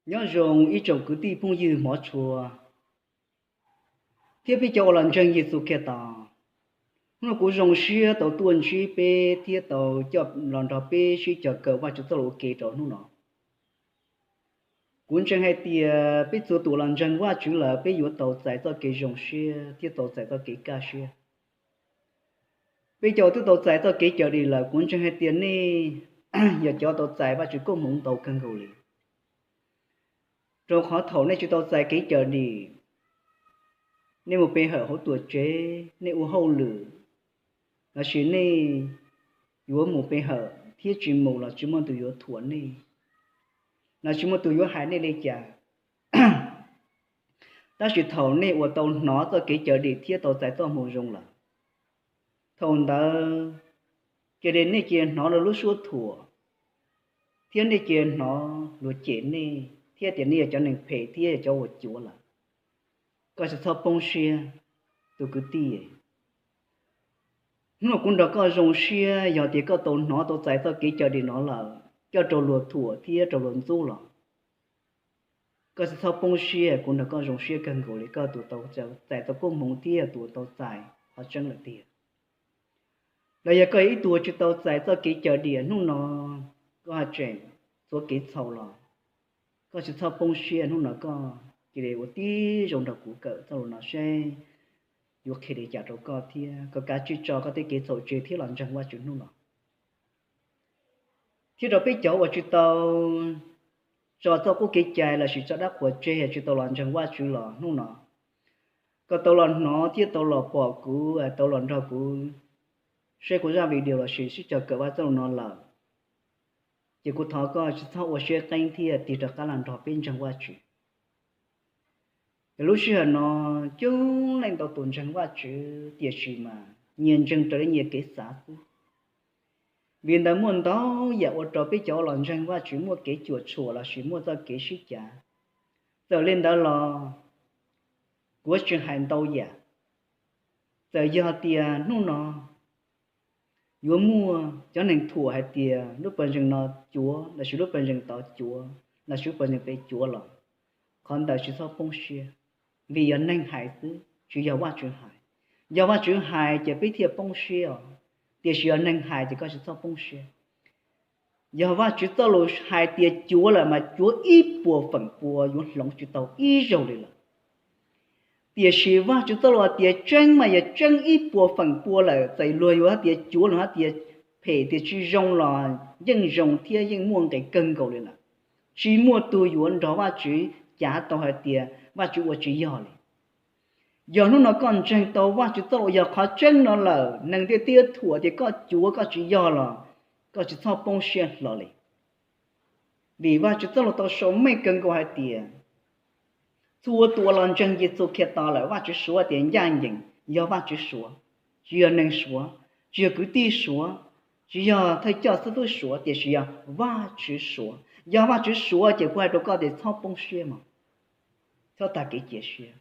Nyob zoo ib tsoom kwv tij phooj ywg hmov tshua thiab peb cov uas los ntseeg Yexus Khetos. Hnub no kuv zoo siab tau tuaj ntsib peb thiab tau coj los nrog peb sib cog kawm Vajtswv txoj lus ua ke rau hnub no. Kuv ntseeg hais tias peb txhua tus los ntseeg Vajtswv lawm peb yuav tau txais txoj kev zoo siab thiab tau txais txoj kev kaj siab. Peb cov twb tau txais txoj kev cawm dim lawm kuv ntseeg hais tias nej yog cov tau txais Vajtswv koob hmoov ntau kawg nkaus li. Rau qhov thaum nej tsis tau txais kev cawm dim, nej mus pe hawm hauv tuam tsev, nej ua hauj lwm, lossis nej yuav mus pe hawm thiab tsis mus los tsis muaj tus yuav thuam nej, los tsis muaj tus yuav hais nej li cas. Tab sis thaum nej uas tau hnov txoj kev cawm dim thiab tau txais txoj hmoo zoo lawm, thaum ntawd cia li nej cia hnov luag lub suab thuam, thiab nej cia hnov luag cem nej thiab tias nej yog cov neeg phem thiab yog cov uas cuav lawm. Koj tsis txhob poob siab, tus kwv tij. Hnub no kuv nrog koj zoo siab yog tias koj tau hnov tau txais txoj kev cawm dim no lawm coj rau luag thuam thiab rau luag ntxub los, koj tsis txhob poob siab, kuv nrog koj zoo siab kawg nkaus li, koj tus tau txais tau koob hmoov thiab tus tau txais qhov tseeb lawm tiag. Los yog koj yog ib tug tsis tau txais txoj kev cawm dim, hnub no koj haj tseem txuav kev txhaum los, koj tsis txhob poob siab, hnub no koj cia li ua tib zoo nrog kuv kawm txoj lus no seb yuav qhia li cas rau koj thiab kom kav tsij tso koj tej kev txhaum tseg thiab los ntseeg Vajtswv hnub no. Thiab rau peb cov uas tsis tau tso txoj qub kev cai lossis tso dab qhuas tseg, tsis tau los ntseeg Vajtswv los hnub no koj tau los hnov thiab tau los pom kuv, tau los nrog kuv saib kuv zaj video lossis sib cog kawm Vajtswv txoj lus no lawm, ces kuv thov koj tsis txhob ua siab qeeb thiab tig rov qab los nrog peb ntseeg Vajtswv. Ces lub sij hawm no coob leej ntau tus ntseeg Vajtswv tiam sis mas nyias ntseeg raws li nyias kev xav xwb. Vim ntawd muaj ntau yam ua rau peb cov los ntseeg Vajtswv muaj kev cuam tshuam lossis muaj txoj kev sib cav. Txawm li ntawd los kuv tsis hais ntau yam. Txawm yog tias hnub no yuav muaj cov neeg thuam hais tias lub pawg ntseeg no cuav lossis lub pawg ntseeg tod cuav lossis lub pawg ntseeg pem cuav los, qhov ntawd tsis txhob poob siab, vim yog neeg hais xwb tsis yog Vajtswv hais. Yog Vajtswv hais ces peb thiaj poob siab os, tiam sis yog neeg hais ces koj tsis txhob poob siab. Yog Vajtswv txoj lus hais tias cuav lawm mas cuav ib puas feem pua yuav hloov tsis tau ib zaug li lawm. Tiam sis Vajtswv txoj lus hais tias tseeb mas yog tseeb ib puas feem pua lawm, txawm luag yuav hais tias cuav, luag hais tias phem tias tsis zoo los yeej zoo thiab yeej muaj nqis kawg nkaus li lawm. Tsis muaj tus yuav nrog Vajtswv cav tau hais tias Vajtswv ua tsis yog li. Yog hnub no koj ntseeg tau Vajtswv txoj lus yog qhov tseeb no lawm, neeg thiaj tib thuam tias koj cuav koj tsis yog los, koj tsis txhob poob siab hlo li. Vim Vajtswv txoj lus tau sau meej kawg nkaus hais tias txhua tus uas los ntseeg Yexus Khetos lawm Vajtswv suav tias ncaj ncees, yog Vajtswv suav, tsis yog neeg suav, tsis yog kwv tij suav, tsis yog thawj coj xib fwb suav, tiam sis yog Vajtswv suav. Yog Vajtswv suav ces kuv hais rau koj tias txhob poob siab mog, txhob tag kev cia siab.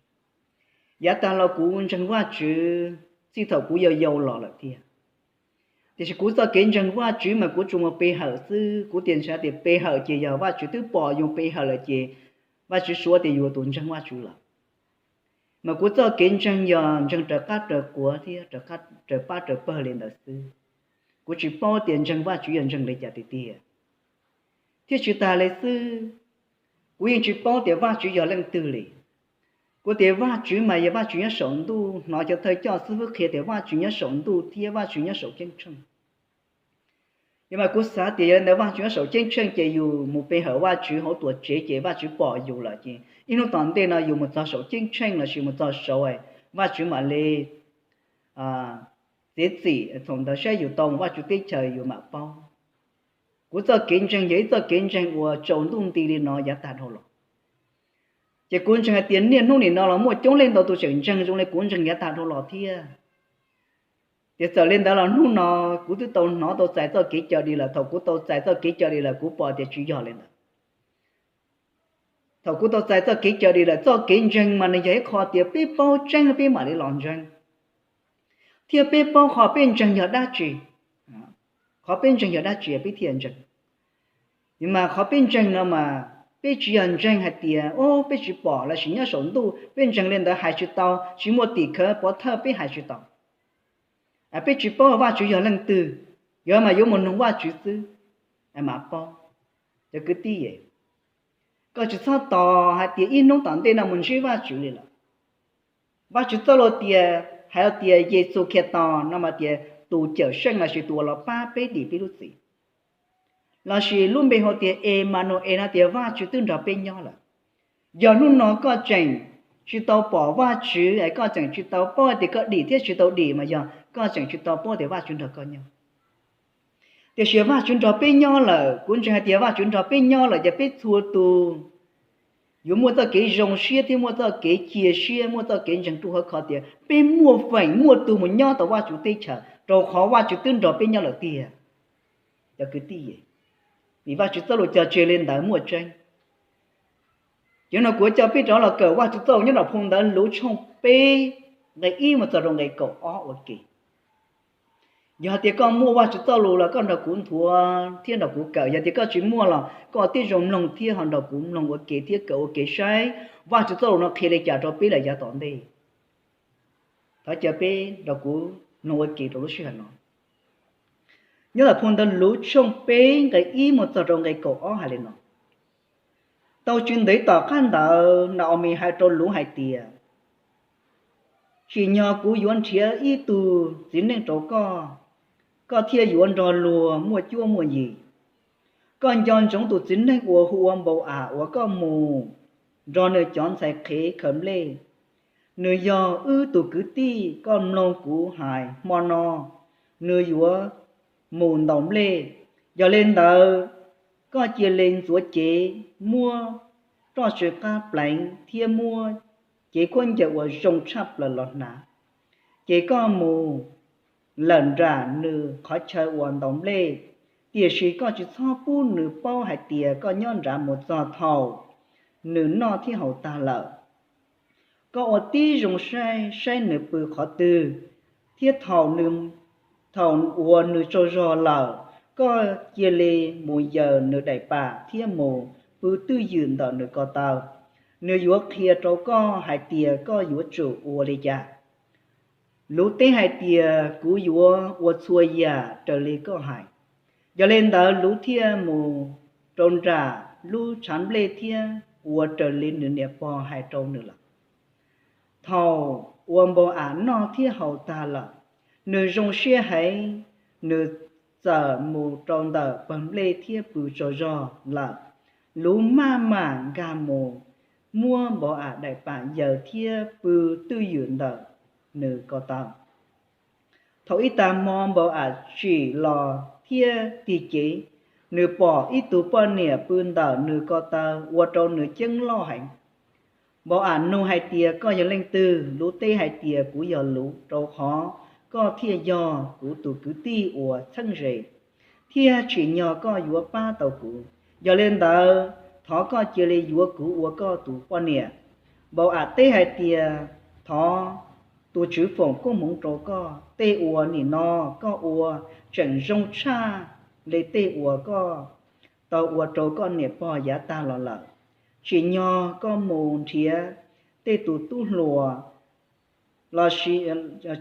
Yav tag los kuv ntseeg Vajtswv txij thaum kuv yau yau los lawm thiab. Tiam sis kuv txoj kev ntseeg Vajtswv mas kuv tsuas mus pe hawm xwb, kuv tias ntshav tias pe hawm ces yog Vajtswv twb pom yus pe hawm lawm ces Vajtswv suav tias yus tus ntseeg Vajtswv lawm. Mas kuv txoj kev ntseeg yog ntseeg raws qab raws quav thiab raws pab raws pawg li ntawd xwb. Kuv tsis paub tias ntseeg Vajtswv yog ntseeg li cas tiag tiag. Thiab tsis tas li xwb, kuv yeej tsis paub tias Vajtswv yog leej twg li. Kuv tias Vajtswv mas yog Vajtswv nyob saum ntuj, hnov cov thawj coj xib fwb qhia tias Vajtswv nyob saum ntuj thiab Vajtswv nyob saum ceeb tsheej. Yog mas kuv xav tias yog li ntawd Vajtswv nyob saum ceeb tsheej ces yus mus pe hawm Vajtswv hauv tuam tsev ces Vajtswv pom yus lawm ces ib hnub tom ntej no yus mus txog saum ceeb tsheej lossis mus txog saud, Vajtswv mam li txiav txim thaum ntawd saib yus tau mus Vajtswv teb chaws yus mam paub. Kuv txoj kev ntseeg yog ib txoj kev ntseeg uas tsaus ntuj nti li no yav tag dhau los. Ces kuv ntseeg hais tias niaj hnub nim no los muaj coob leej ntau tus tseem ntseeg zoo li kuv ntseeg yav tag dhau los thiab. Ces txawm li ntawd los hnub no kuv twb tau hnov tau txais txoj kev cawm dim lawm, thaum kuv tau txais txoj kev cawm dim lawm kuv pom tias tsis yog li ntawd. Thaum kuv tau txais txoj kev cawm dim lawm, txoj kev ntseeg mas nws yog ib qho tias peb paub tseeb peb mam li los ntseeg, thiab peb paub qhov peb ntseeg yog dab tsi. Qhov peb ntseeg yog dab tsi peb thiaj ntseeg. Mas qhov peb ntseeg no mas Peb tsis yog ntseeg hais tias, o, peb tsis pom lossis nyob saum ntuj peb ntseeg li ntawd hais tsis tau, tsis muaj tim khawv pov thawj peb hais tsis tau. Peb tsis paub Vajtswv yog leej twg, yog mas yuav mus nug Vajtswv xwb mas paub. Cov kwv tij, koj tsis txhob tos hais tias ib hnub tom ntej no mus ntsib Vajtswv li lawm. Vajtswv txoj lus tias, hais tias Yexus Khetos no mas tias tus Cawmseej lossis tus uas los pab peb dim peb lub txim, lossis lub npe hu tias Emanues no tias Vajtswv twb nrog peb nyob lawm. Yog hnub no koj tseem tsis tau pom Vajtswv es koj tseem tsis tau paub tias koj dim thiab tsis tau dim mas yog koj tseem tsis tau paub tias Vajtswv nrog koj nyob. Tiam sis Vajtswv nrog peb nyob lawm, kuv ntseeg hais tias Vajtswv nrog peb nyob lawm ces peb txhua tus yuav muaj txoj kev zoo siab thiab muaj txoj kev cia siab, muaj txoj kev ntseeg ruaj khov kho tias peb muaj feem muaj tus mus nyob tau Vajtswv teb chaws rau qhov Vajtswv twb nrog peb nyob lawm tiag. Cov kwv tij, vim Vajtswv txoj lus cog tseg li ntawd muaj tseeb. Ces no kuv coj peb rov los kawm Vajtswv txoj lus nyob nram phau ntawv Luv tshooj peb nqe ib mus txog rau nqe kaum ob ua ke. Yog hais tias koj muaj Vajtswv txoj lus los koj nrog kuv nthuav thiab nrog kuv kawm, yog tias koj tsis muaj los koj ua tib zoo mloog thiab ho nrog kuv mloog ua ke thiab kawm ua ke saib Vajtswv txoj lus no qhia li cas rau peb lawm yav tom ntej. Thov caw peb nrog kuv mloog ua ke rau lub sij hawm no. Nyob ntawm phau ntawv Luv tshooj peb nqe ib mus txog rau nqe kaum ob hais li no: Tau tsis ntev tom qab ntawd Na-o-mis hais rau Luv hais tias, tsim nyog kuv yuav nrhiav ib tug txiv neej rau koj, koj thiaj yuav nrog luag muaj cuab muaj yig. Koj nco ntsoov tus txiv neej uas hu ua Npau-am uas koj mus nrog nws cov ntxhais qhev khaws nplej. Nws yog wb tus kwv tij, koj mloog kuv hais, hmo no nws yuav mus ntaus nplej. Yog li ntawd, koj cia li ntxuav cev, muab roj tsw qab pleev thiab muab cev khaub ncaws uas zoo tshaj plaws los hnav. Ces koj mus lawm nram nws qhov chaw uas ntaus nplej, tiam sis koj tsis txhob pub nws paub hais tias koj nyob nrad mus txog thaum nws noj thiab haus tag lawm. Koj ua tib zoo saib saib nws pw qhov twg, thiab thaum uas nws tsaug zog lawm, koj cia li mus yaws nws daim pam thiab mus pw twj ywm ntawm nws ko taw. Nws yuav qhia rau koj hais tias koj yuav tsum ua li cas. Luv teb hais tias, kuv yuav ua txhua yam raws li koj hais. Yog li ntawd Luv thiaj mus rau nram lub tshav nplej thiab ua raws li nws niam pog hais rau nws lawm. Thaum uas Npau-am noj thiab haus tag lawm, nws zoo siab heev, nws txawm mus rau ntawm pawg nplej thiab pw tsaug zog lawm. Luv maj mam nkag mus muab Npau-am daim pam yaws thiab pw twj ywm ntawm nws ko taw. Thaum ib tag hmo Npau-am tsim los thiab tig cev, nws pom ib tug poj niam pw ntawm nws ko taw ua rau nws ceeb loj heev. Npau-am nug hais tias, koj yog leej twg? Luv teb hais tias, kuv yog Luv, rau qhov koj thiaj yog kuv tus kwv tij uas txheeb ze, thiab tsim nyog koj yuav pab tau kuv. Yog li ntawd, thov koj cia li yuav kuv ua koj tus poj niam. Npau-am teb hais tias, thov tus Tswv foom koob hmoov rau koj, tej uas nim no koj ua tseem zoo tshaj li tej uas koj tau ua rau koj niam pog yav tag los lawm. Tsim nyog koj mus nrhiav tej tus tub hluas los sis,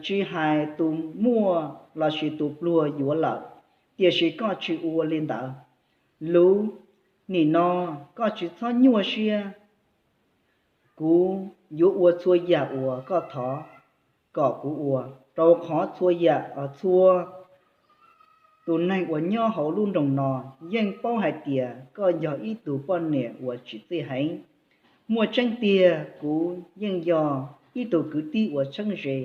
tsis hais tus muaj los sis tus pluag yuav lawm, tiam sis koj tsis ua li ntawd. Luv, nim no koj tsis txhob nyuaj siab, kuv yuav ua txhua yam uas koj thov kom kuv ua, rau qhov txhua yam, txhua tus neeg uas nyob hauv lub nroog no yeej paub hais tias koj yog ib tug poj niam uas tsim txiaj heev. Muaj tseeb tiag, kuv yeej yog ib tug kwv tij uas txheeb ze,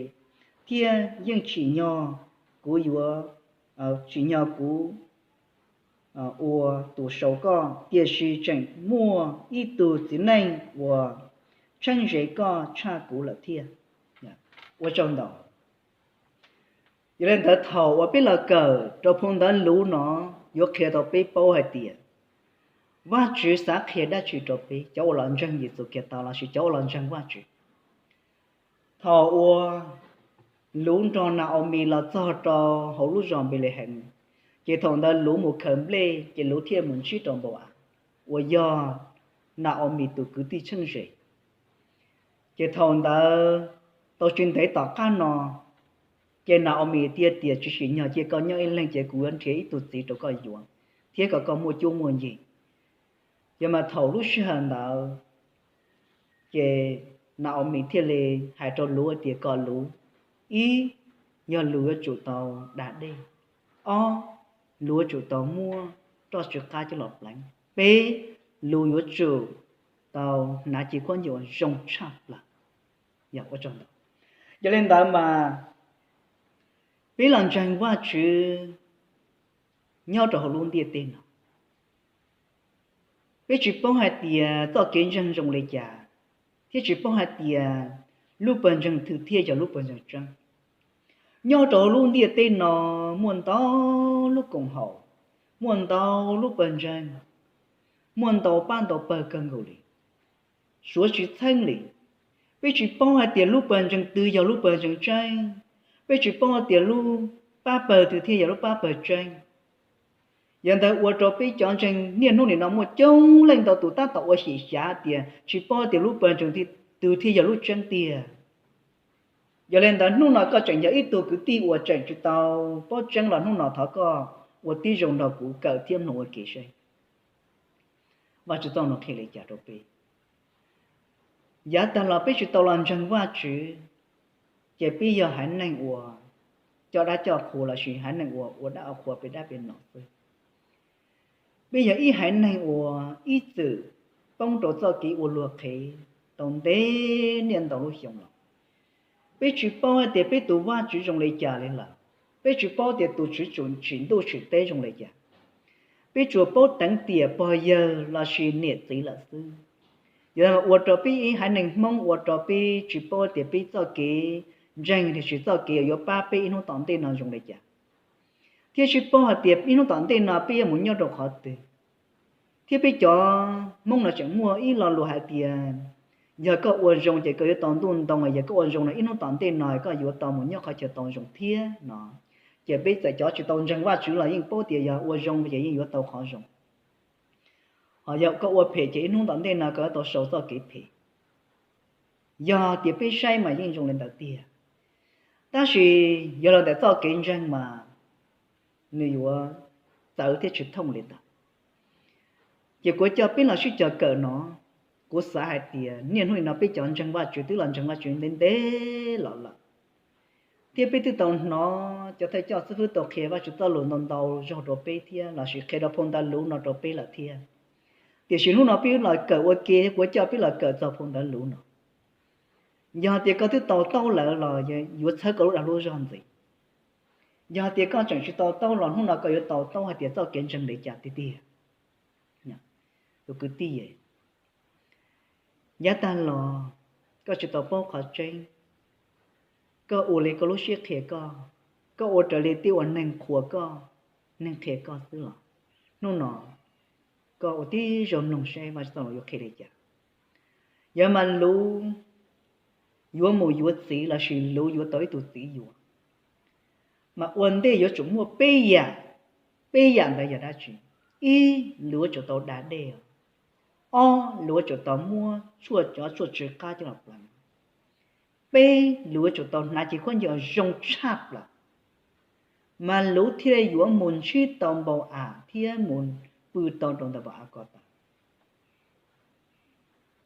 thiab yeej tsim nyog kuv yuav, tsim nyog kuv ua tus sau koj, tiam sis tseem muaj ib tug txiv neej uas txheeb ze koj tshaj kuv lawm thiab. Ua tsaug ntau. Yog li ntawd, thaum uas peb los kawm rau phau ntawv Luv no, yuav qhia tau peb paub hais tias Vajtswv xav qhia dab tsi rau peb cov uas los ntseeg Yexus Khetos lossis cov uas los ntseeg Vajtswv. Thaum uas Luv nrog Na-o-mis los txog rau hauv lub zos Npelehees, ces thaum ntawd Luv mus khaws nplej, ces Luv thiaj mus ntsib rau Npau-am uas yog Naomis tus kwv tij txheeb ze. Ces thaum ntawd tau tsis ntev tom qab no, ces Naomis thiaj tias, Tsis sim nyog, cia koj nyob ib leeg, ces kuv yuav nrhiav ib tug txiv rau koj yuav, thiab kom koj muaj cuab muaj yig. Yog mas thaum lub sij hawm ntawd, ces Naomis thiaj li hais rau Lus tias, Kom Lus, ib, yog Lus yuav tsum tau da dej, ob, Lus yuav tsum tau muab roj tsw qab coj los pleev, peb, Lus yuav tsum tau hnav cev khaub ncaws uas zoo tshaj plaws. Yog ua tsaug ntawd. Yog li ntawd mas peb los ntseeg Vajtswv nyob rau hauv lub ntiaj teb no, peb tsis paub hais tias txoj kev ntseeg zoo li cas, thiab tsis paub hais tias lub pawg ntseeg twg thiaj yog lub pawg ntseeg tseeb. Nyob rau hauv lub ntiaj teb no muaj ntau lub koom haum, muaj ntau lub pawg ntseeg, muaj ntau pab ntau pawg kawg nkaus li, suav tsis txheeb li. Peb tsis paub hais tias lub pawg ntseeg twg yog lub pawg ntseeg tseeb, peb tsis paub hais tias lub pab pawg twg thiaj yog lub pab pawg tseeb. Yog ntawd ua rau peb cov ntseeg niaj hnub nim no muaj coob leej ntau tus tab tom ua xyem xyav tias tsis paub tias lub pawg ntseeg twg thiaj yog lub tseeb tiag. Yog li ntawd hnub no koj tseem yog ib tug kwv tij uas tseem tsis tau paub tseeb los hnub no thov koj ua tib zoo nrog kuv kawm thiab mloog ua ke seb Vajtswv txoj lus qhia li cas rau peb. Yav tag los peb tsis tau los ntseeg Vajtswv, ces peb yog haiv neeg uas coj dab coj qhua lossis haiv neeg uas ua dab ua qhua pem dab pem no xwb. Peb yog ib haiv neeg uas ib txwm poob rau txoj kev ua luag qhev tau ntev niaj ntau lub xyoo los. Peb tsis paub hais tias peb tus Vajtswv zoo li cas li lawm, peb tsis paub tias tus Tswv tsim ntuj tsim teb zoo li cas. Peb tsuas paub teev tiam pog yawg lossis niam txiv lawm xwb. Yog ua rau peb ib haiv neeg Hmoob ua rau peb tsis paub tias peb txoj kev ntseeg tiam sis txoj kev uas yuav pab peb ib hnub tom ntej no zoo li cas, thiab tsis paub hais tias ib hnub tom ntej no peb yuav mus nyob rau qhov twg. Thiab peb cov Hmoob no tseem muaj ib lo lus hais tias, yog koj ua zoo ces koj yuav tau ntuj ntoo, yog koj ua zoo no ib hnub tom ntej no koj yuav tau mus nyob qhov chaw tau zoo thiab no. Ces peb txawm cov tsis tau ntseeg Vajtswv los yeej paub tias yog ua zoo ces yeej yuav tau qhov zoo, ho yog koj ua phem ces ib hnub tom ntej no koj yuav tau sau txoj kev phem. Yog tias peb saib mas yeej zoo li ntawd tiag, tab sis yog los ntawm txoj kev ntseeg mas nws yuav txawv thiab tsis thooj li ntawd. Ces kuv coj peb los sib cog kawm no, kuv xav hais tias niaj hnub nim no peb cov ntseeg Vajtswv twb los ntseeg Vajtswv ntev ntev los lawm, thiab peb twb tau hnov cov thawj coj xib fwb tau qhia Vajtswv txoj lus ntau ntau zaug rau peb thiab lossis qhia rau phau ntawv Luv no rau peb lawm thiab. Tiam sis hnub no peb los kawm ua ke, kuv coj peb los kawm txog phau ntawv Luv no. Yog tias koj twb tau taub lawm los yuav txhawb koj lub dag lub zog ntxiv. Yog tias koj tseem tsis tau taub los hnub no koj yuav tau taub hais tias txoj kev ntseeg li cas tiag tiag. Tus kwv tij, yav tag los koj tsis tau paub qhov tseeb, koj ua li koj lub siab qhia koj, koj ua raws li tej uas neeg qhuas koj, neeg qhia koj xwb los hnub no koj ua tib zoo mloog seb Vajtswv txoj lus yuav qhia li cas. Yog mas Luv yuav mus yuav txiv lossis Luv yuav tau ib tug txiv yuav, mas ua ntej yuav tsum muaj peb yam. Peb yam ntawd yog dab tsi? Ib, Luv yuav tsum tau da dej. Ob, Luv yuav tsum tau muab tshuaj, cov tshuaj tsw qab coj los pleev. Peb, Luv yuav tsum tau hnav cev khaub ncaws zoo tshaj plaws, mas Luv thiaj li yuav mus ntsib tau Npau-am thiab mus pw tau rau ntawm Npau-am ko taw.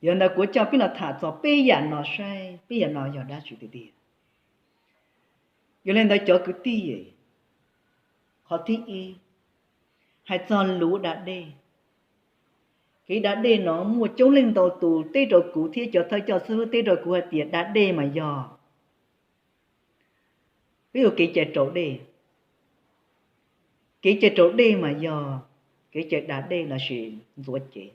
Yog ntawd kuv coj peb los tham txog peb yam no saib peb yam no yog dab tsi tiag tiag. Yog li ntawd cov kwv tij, qhov thib ib, hais txog Luv da dej. Kev da dej no muaj coob leej ntau tus teb rau kuv thiab cov thawj coj xib fwb teb rau kuv hais tias da dej mas yog, peb ua kev cai raus dej. Kev cai raus dej mas yog kev cai da dej lossis ntxuav cev.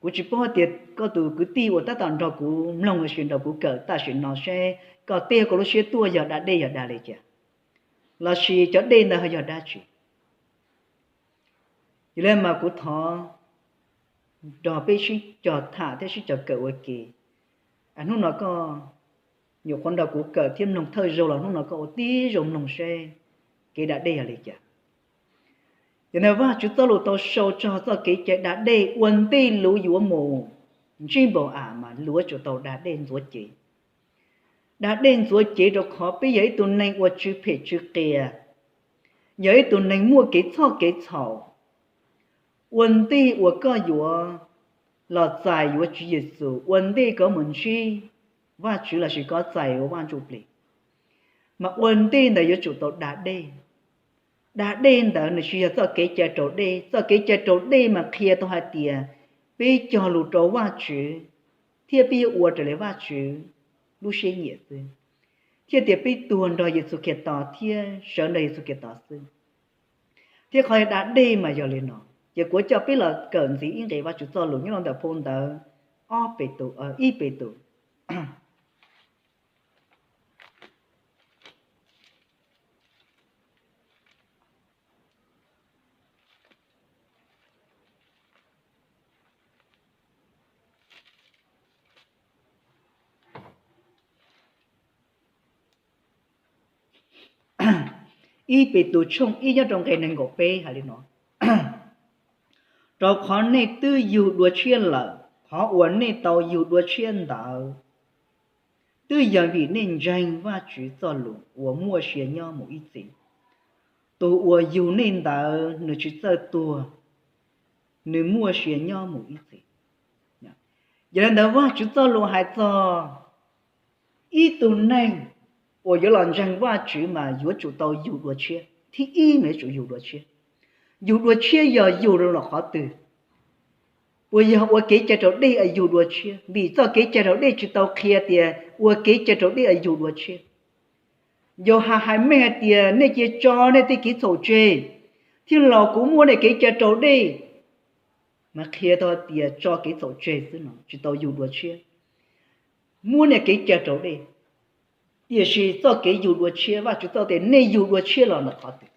Kuv tsis paub hais tias koj tus kwv tij uas tab tom nrog kuv mloog lossis nrog kuv kawm tam sim no seb koj teb koj lub siab tuaj yog da dej yog da li cas, lossis cov dej ntawd ho yog dab tsi. Yog li mas kuv thov nrog peb sib cog tham thiab sib cog kawm ua ke. Hnub no koj nyuam qhuav nrog kuv kawm thiab mloog thawj zaug los hnub no koj ua tib zoo mloog seb kev da dej yog li cas. Ces ntawd Vajtswv txoj lus tau sau txog txoj kev cai da dej ua ntej luag yuav mus ntsib npaum am mas luag yuav tsum tau da dej ntxuav cev. Da dej ntxuav cev rau qhov peb yog ib tug neeg uas tsw phem tsw qias, yog ib tug neeg muaj kev txhoj kev txhaum. Ua ntej uas koj yuav los txais yuav Tswv Yexus, ua ntej koj mus ntsib Vajtswv lossis koj txais ua Vaj Ntsujplig, mas ua ntej ntawd yuav tsum tau da dej. Da dej ntawd nws tsis yog txoj kev cai raus dej. Txoj kev cai raus dej mas qhia tau hais tias peb cog lus rau Vajtswv thiab peb yuav ua raws li Vajtswv lub siab nyiam xwb, thiab tias peb tuag nrog Yexus Khetos thiab sawv nrog Yexus Khetos xwb. Thiab qhov da dej mas yog li no, ces kuv coj peb los kawm ntxiv ib nqe Vajtswv txoj lus nyob rau ntawm phau ntawv ob Petus, ib Petus. Ib Petus tshooj ib nyob rau nqe nees nkaum peb hais li no: Rau qhov nej twb yug dua tshiab lawm, qhov uas nej tau yug dua tshiab ntawd twb yog vim nej ntseeg Vajtswv txoj lus uas muaj sia nyob mus ib txhis. Tus uas yug nej ntawd nws tsis txawj tuag, nws muaj sia nyob mus ib txhis. Yog li ntawd Vajtswv txoj lus hais txog ib tug neeg uas yuav los ntseeg Vajtswv mas yuav tsum tau yug dua tshiab. Thib ib mas yuav tsum yug dua tshiab. Yug dua tshiab yog yug rau qhov twg? Puas yog ua kev cai raus dej es yug dua tshiab? Vim txoj kev cai raus dej tsis tau qhia tias ua kev cai raus dej es yug dua tshiab. Yauhas hais meej hais tias nej cia tso nej tej kev txhaum tseg, thiab los kuv muab nej kev cai raus dej. Mas qhia tau tias tso kev txhaum tseg xwb no tsis tau yug dua tshiab. Muab nej kev cai raus dej, tiam sis txoj kev yug dua tshiab Vajtswv txoj tias nej yug dua tshiab los ntawm qhov twg?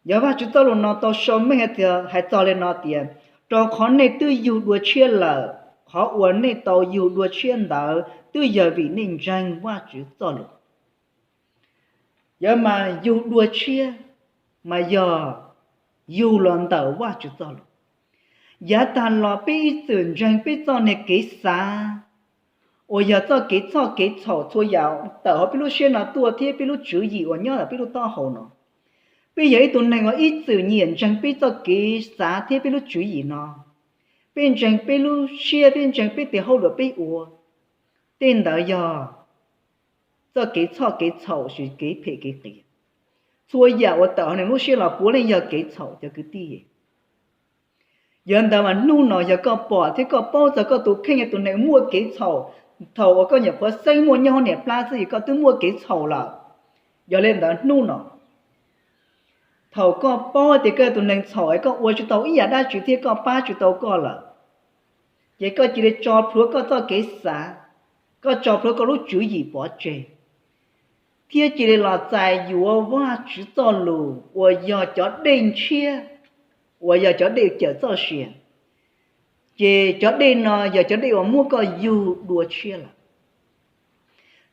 Yog Vajtswv txoj lus no tau sau meej hais txog li no tias, rau qhov nej twb yug dua tshiab lawm, qhov uas nej tau yug dua tshiab ntawd twb yog vim nej ntseeg Vajtswv txoj lus. Yog mas yug dua tshiab mas yog yug los ntawm Vajtswv txoj lus. Yav tag los peb ib txwm ntseeg peb txoj niag kev xav uas yog txoj kev txhoj kev txhaum txhua yam tawm hauv peb lub siab no tuaj thiab peb lub tswv yim uas nyob ntawm peb lub taub hau no. Peb yog ib tug neeg uas ib txwm nyiam ntseeg peb txoj kev xav thiab peb lub tswv yim no. Peb ntseeg peb lub siab, peb ntseeg peb tes hauj lwm peb ua. Tej ntawd yog txoj kev txhoj kev txhaum, kev phem kev qias. Txhua yam uas tawm hauv neeg lub siab los puav leej yog kev txhaum cov kwv tij. Yog ntawd mas hnub no yog koj pom thiab koj paub txog koj tus kheej yog tus neeg muaj kev txhaum, thaum uas koj nyuam qhuav xeeb muaj nyob hauv niam plab xwb es koj twb muaj kev txhaum lawm. Yog li ntawd hnub no, thaum koj paub tias koj yog tus neeg txhaum es koj ua tsis tau ib yam dab tsi thiab koj pab tsis tau koj lawm, ces koj cia li tso plhuav koj txoj kev xav, koj tso plhuav koj lub tswv yim pov tseg, thiab cia li los txais yuav Vajtswv txoj lus uas yog cov dej ntshiab, uas yog cov dej cawm txoj sia. Ces cov dej no yog cov dej uas muab koj yug dua tshiab lawm.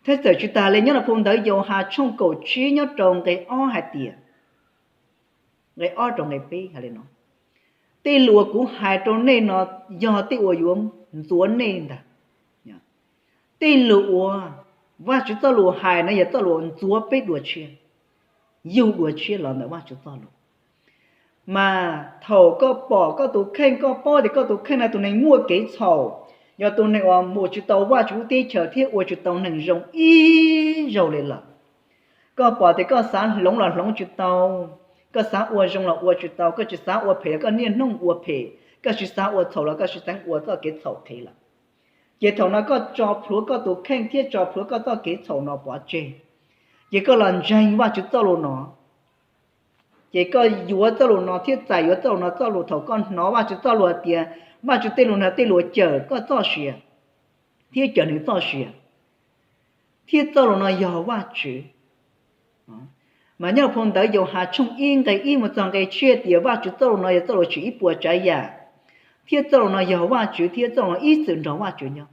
Thiab txawm tsis tas li, nyob rau phau ntawv Yauhas tshooj kaum tsib nyob rau nqe ob hais tias, nqe ob rau nqe peb hais li no: Tej lus uas kuv hais rau nej no yog tej uas yuav ntxuav nej ntag. Tej lus uas Vajtswv txoj lus hais no yog txoj lus uas ntxuav peb dua tshiab, yug dua tshiab los ntawm Vajtswv txoj lus. Mas thaum koj pom koj tus kheej, koj paub tias koj tus kheej no tus neeg muaj kev txhaum, yog tus neeg uas mus tsis tau Vajtswv lub teb chaws thiab ua tsis tau neeg zoo ib zaug li lawm. Koj pom tias koj xav hloov los hloov tsis tau, koj xav ua zoo los ua tsis tau, koj tsis xav ua phem los koj niaj hnub ua phem, koj tsis xav ua txhaum los koj tsis xav ua txoj kev txhaum qhev lawm. Ces thaum no koj tso plhuav koj tus kheej thiab tso plhuav koj txoj kev txhaum no pov tseg, ces koj los ntseeg Vajtswv txoj lus no. Ces koj yuav txoj lus no thiab txais yuav txoj lus no, txoj lus thaum koj hnov Vajtswv txoj lus hais tias Vajtswv tej lus no tej lus cawm koj txoj sia thiab cawm nws txoj sia, thiab txoj lus no yog Vajtswv. Mas nyob phau ntawv Yauhas tshooj ib nqe ib mus txog nqe tsib tias Vajtswv txoj lus no yog txoj lus tsim ib puas tsav yam, thiab txoj lus no yog Vajtswv thiab txoj lus no ib txwm nrog Vajtswv nyob.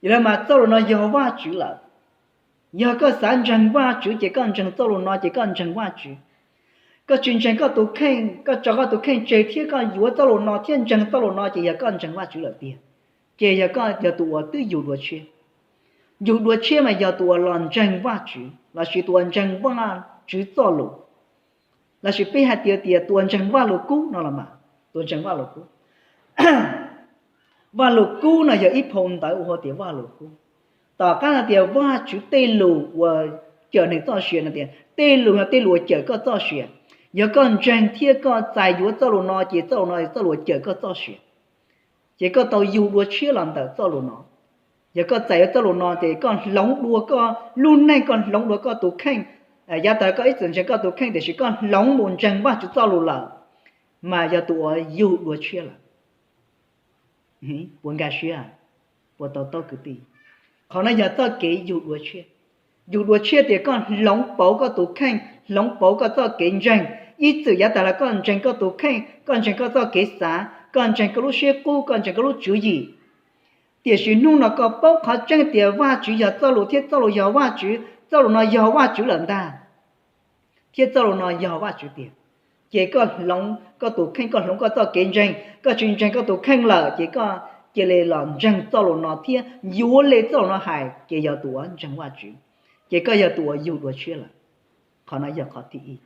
Yog li mas txoj lus no yog Vajtswv lawm. Yog koj xav ntseeg Vajtswv ces koj ntseeg txoj lus no ces koj ntseeg Vajtswv. Koj tsis ntseeg koj tus kheej, koj tso koj tus kheej tseg thiab koj yuav txoj lus no thiab ntseeg txoj lus no ces yog koj ntseeg Vajtswv lawm tiag. Ces yog koj yog tus uas twb yug dua tshiab. Yug dua tshiab mas yog tus uas los ntseeg Vajtswv lossis tus uas ntseeg Vajtswv txoj lus, lossis peb hais tias tias tus uas ntseeg Vajluskub no los mas, tus ntseeg Vajluskub. Vajluskub no yog ib phau ntawv ua hu tias Vajluskub. Tom qab no tias Vajtswv tej lus uas cawm neeg txoj sia no tias tej lus yog tej lus uas cawm koj txoj sia. Yog koj ntseeg thiab koj txais yuav txoj lus no ces txoj lus no yog txoj lus uas cawm koj txoj sia. Ces koj tau yug dua tshiab los ntawm txoj lus no. Yog koj txais yuav txoj lus no ces koj hloov dua koj lub neej, koj hloov dua koj tus kheej. Yav tas koj ib txwm ntseeg koj tus kheej tiam sis koj hloov mus ntseeg Vajtswv txoj lus lawm, mas yog tus uas yug dua tshiab lawm. Puas nkag siab? Puas tau taub kwv tij? Qhov no yog txoj kev yug dua tshiab. Yug dua tshiab tias koj hloov pauv koj tus kheej, hloov pauv koj txoj kev ntseeg. Ib txwm yav tas los koj ntseeg koj tus kheej, koj ntseeg koj txoj kev xav, koj ntseeg koj lub siab qub, koj ntseeg koj lub tswv yim. Tiam sis hnub no koj paub qhov tseeb tias Vajtswv yog txoj lus thiab txoj lus yog Vajtswv, txoj lus no yog Vajtswv lawm ntag, thiab txoj lus no yog Vajtswv tiag. Ces koj hloov koj tus kheej, koj hloov koj txoj kev ntseeg, koj tsis ntseeg koj tus kheej lawm ces koj cia li los ntseeg txoj lus no thiab yuav li txoj lus no hais ces yog tus uas ntseeg Vajtswv, ces koj yog tus uas yug dua tshiab lawm. Qhov no yog qhov thib ib.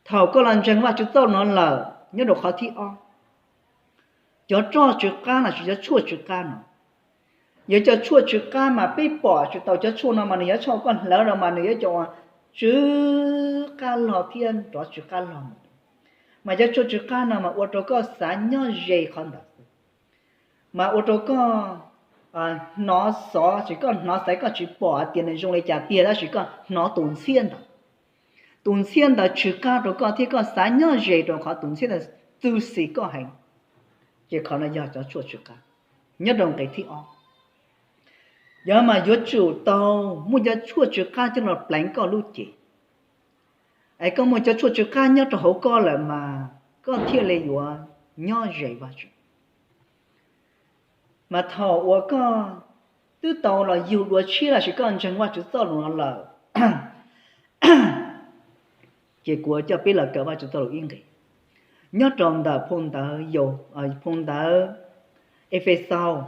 Thaum koj los ntseeg Vajtswv txoj lus no lawm, nyob rau qhov thib ob, cov roj tsw qab lossis cov tshuaj tsw qab no. Yog cov tshuaj tsw qab mas peb pom tsis tau, cov tshuaj no mas nws yuav tshoj koj hlawv no mas nws yuav cov tsw qab log thiab nrov tsw qab log mus. Mas cov tshuaj tsw qab no mas ua rau koj xav nyob ze qhov ntawd xwb. Mas ua rau koj hnov xov, sis koj hnov xaiv koj tsis pom hais tias nws zoo li cas tiag tab sis koj hnov tus ntxhiab ntawd. Tus ntxhiab ntawd tsw qab rau koj thiab koj xav nyob ze rau qhov tus ntxhiab ntawd txwv xim koj heev. Ces qhov no yog cov tshuaj tsw qab nyob rau nqe thib ob. Yog mas yuav tsum tau muaj cov tshuaj tsw qab coj los pleev koj lub cev, es koj muaj cov tshuaj tsw qab nyob rau hauv koj lawm mas koj thiaj li yuav nyob ze Vajtswv. Mas thaum uas koj twb tau los yug dua tshiab lossis koj ntseeg Vajtswv txoj lus no lawm, ces kuv coj peb los kawm Vajtswv txoj lus ib nqe nyob rau ntawm phau ntawv, phau ntawv Efexaus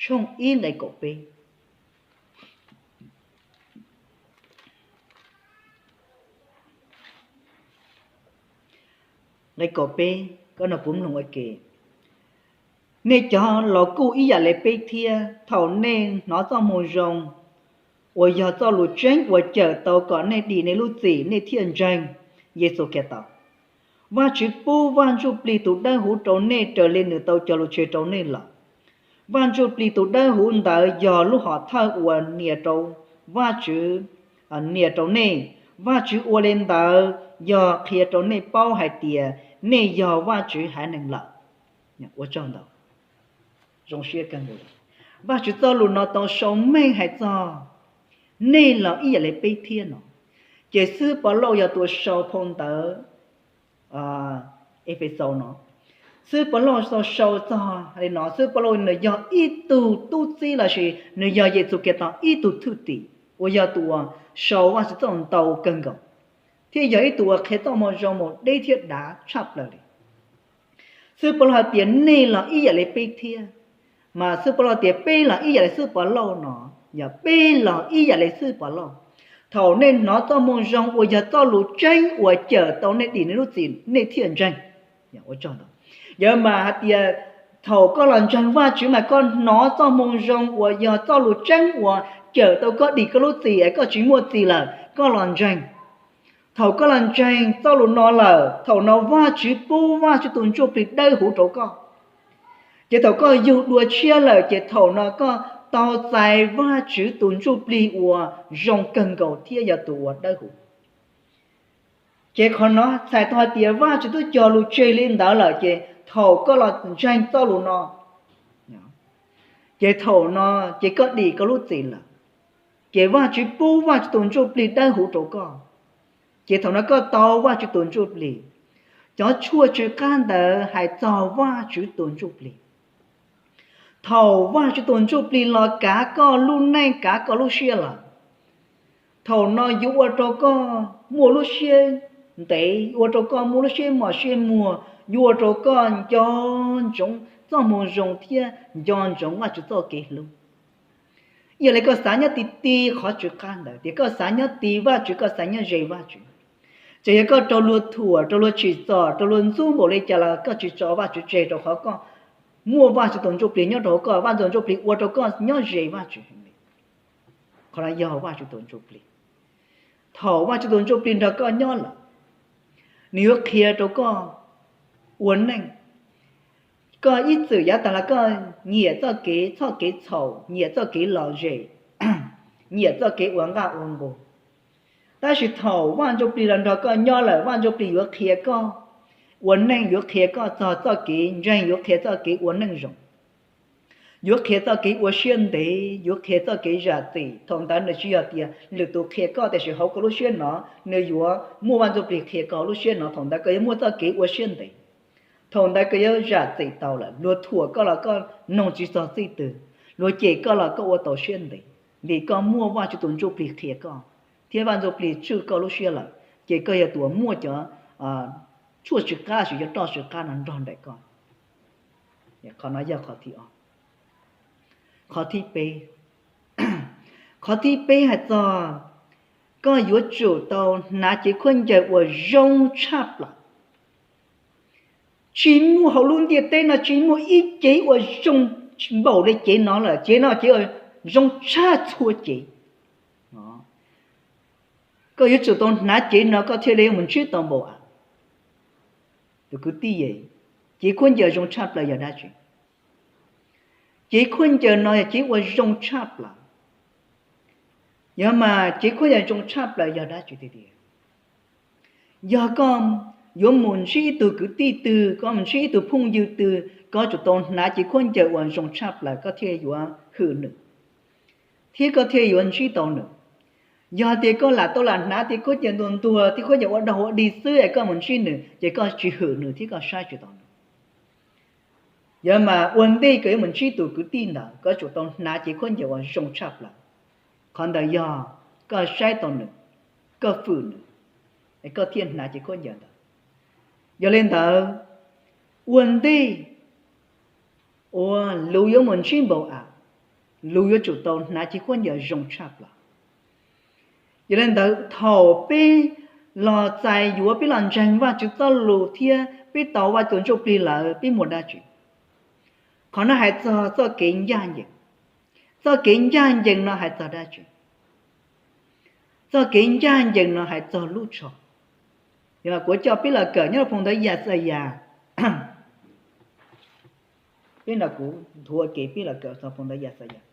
tshooj ib nqe kaum peb. Nqe kaum peb, koj no kuv mloog ua ke. Nej cov laus kuj ib yam li peb thiab, thaum nej hnov txoj moo zoo uas yog txoj lus tseeb uas cawm tau kom nej dim nej lub txim, nej thiaj ntseeg Yexus Khetos. Vajtswv pub Vaj Ntsujplig tus Dawbhuv rau nej raws li nws tau cog lus tseg rau nej lawm. Vaj Ntsujplig tus Dawbhuv ntawd yog lub hom thawj uas nias rau Vajtswv, nias rau nej. Vajtswv ua li ntawd yog qhia rau nej paub hais tias nej yog Vajtswv haiv neeg lawm. Ua tsaug ntau. Zoo siab kawg nkaus. Vajtswv txoj lus no tau sau meej hais txog nej los ib yam li peb thiab no. Ces xib hwb Pov Lauj yog tus sau phau ntawv Efexaus no. Xib hwb Pov Lauj tau sau txog li no, xib hwb Pov Lauj nws yog ib tug tub txib lossis nws yog Yexus Khetos ib tug thwj tim uas yog tus uas sau Vajtswv txoj lus ntau kawg nkaus, thiab yog ib tug uas qhia txoj moo zoo mus deb thiab dav tshaj plaws li. Xib hwb Pov Lauj hais tias nej los ib yam li peb thiab, mas xib hwb Pov Lauj tias peb los ib yam li xib hwb Pov Lauj no, yog peb los ib yam li xib hwb Pov Lauj. Thaum nej hnov txoj moo zoo uas yog txoj lus tseeb uas cawm tau nej dim nej lub txim nej thiaj ntseeg. Ua tsaug ntau. Yog mas hais tias thaum koj los ntseeg Vajtswv mas koj hnov txoj moo zoo uas yog txoj lus tseeb uas cawm tau koj dim koj lub txim es koj tsis muaj txim lawm koj los ntseeg. Thaum koj los ntseeg txoj lus no lawm, thaum no Vajtswv pub Vajtswv tus Ntsuj Plig Dawb Huv rau koj. Ces thaum koj yug dua tshiab lawm ces thaum no koj tau txais Vajtswv tus Ntsuj Plig uas zoo kawg nkaus thiab yog tus uas dawb huv. Ces qhov no txhais tau hais tias Vajtswv twb cog lus tseg li ntawd lawm ces thaum koj los ntseeg txoj lus no, ces thaum no ces koj dim koj lub txim lawm. Ces Vajtswv pub Vajtswv tus Ntsuj Plig Dawb Huv rau koj. Ces thaum no koj tau Vajtswv tus Ntsuj Plig. Cov tshuaj tsw qab ntawd hais txog Vajtswv tus Ntsuj Plig. Thaum Vajtswv tus Ntsuj Plig los kav koj lub neej kav koj lub siab lawm, thaum no yuav ua rau koj muaj lub siab ntev, ua rau koj muaj lub siab mos siab muag, yuav ua rau koj nco ntsoov txoj moo zoo thiab nco ntsoov Vajtswv txoj kev hlub. Yog li koj xav nyob ti ti qhov tsw qab ntawd, tias koj xav nyob ti Vajtswv, koj xav nyob ze Vajtswv. Txawm yog koj raug luag thuam, raug luag tsim txom, raug luag ntxub npaum li cas los koj tsis tso Vajtswv tseg, rau qhov koj muaj Vajtswv tus Ntsuj Plig nyob rau hauv koj, Vajtswv tus Ntsuj Plig ua rau koj nyob ze Vajtswv heev li. Qhov no yog Vajtswv tus Ntsuj Plig. Thaum Vajtswv tus Ntsuj Plig nrog koj nyob lawm, nws yuav qhia rau koj ua neej. Koj ib txwm yav tas los koj nyiam txoj kev txhoj kev txhaum, nyiam txoj kev lom zem, nyiam txoj kev ua nqaj ua nqug. Tab sis thaum Vaj Ntsuj Plig los nrog koj nyob lawm, Vaj Ntsuj Plig yuav qhia koj ua neej, yuav qhia koj txog txoj kev ntseeg, yuav qhia txoj kev ua neej zoo, yuav qhia txoj kev ua siab ntev, yuav qhia txoj kev zam txim. Thaum ntawd nws tsis yog tias lwm tus qhia koj, tiam sis hauv koj lub siab no nws yuav muaj Vaj Ntsuj Plig qhia koj hauv lub siab no. Thaum ntawd koj yuav muaj txoj kev ua siab ntev. Thaum ntawd koj yuav zam txim tau lawm. Luag thuam koj los koj noog tsis txog txij twg, luag cem koj los koj ua tau siab ntev, vim koj muaj Vajtswv tus Ntsuj Plig qhia koj, thiab Vaj Ntsuj Plig tswj koj lub siab lawm, ces koj yog tus uas muaj cov tshuaj tsw qab, sis cov roj tsw qab no nrog nraim koj. Qhov no yog qhov thib ob. Qhov thib peb, qhov thib peb hais txog koj yuav tsum tau hnav cev khaub ncaws uas zoo tshaj plaws. Tsis muaj hauv lub ntiaj teb no tsis muaj ib cev uas zoo npaum li cev no lawm. Cev no cev uas zoo tshaj txhua cev. Koj yuav tsum tau hnav cev no koj thiaj li yuav mus ntsib tau npaum a. Tus kwv tij, cev khaub ncaws zoo tshaj plaws yog dab tsi? Cev khaub ncaws no yog cev uas zoo tshaj plaws. Yog mas cev khaub ncaws zoo tshaj plaws yog dab tsi tiag tiag? Yog koj yuav mus ntsib ib tug kwv tij twg, koj mus ntsib ib tug phooj ywg twg, koj tsum tau hnav cev khaub ncaws uas zoo tshaj plaws koj thiaj yuav hwm nws, thiab koj thiaj yuav ntsib tau nws. Yog tias koj lam tau lam hnav cev khaub ncaws ntuag ntuag, cev khaub ncaws ua dog ua dig xwb es koj mus ntsib nws, ces koj tsis hwm nws thiab koj saib tsis taus nws. Yog mas ua ntej koj yuav mus ntsib tus kwv tij ntawd, koj tsum tau hnav cev khaub ncaws uas zoo tshaj plaws. Qhov ntawd yog koj saib tau nws, koj hwm nws, es koj thiaj hnav cev khaub ncaws ntawd. Yog li ntawd, ua ntej uas luag yuav mus ntsib npaum a, luag yuav tsum tau hnav cev khaub ncaws zoo tshaj plaws. Yog li ntawd, thaum peb los txais yuav, peb los ntseeg Vajtswv txoj lus thiab peb tau Vajtswv tus Ntsuj Plig lawm, peb muaj dab tsi? Qhov no hais txog txoj kev ncaj ncees. Txoj kev ncaj ncees no hais txog dab tsi? Txoj kev ncaj ncees no hais txog lub tsho. Yog kuv coj peb los kawm nyob rau phau ntawv Yaxayas, peb no kuv nthuav ua ke peb los kawm txog phau ntawv Yaxayas.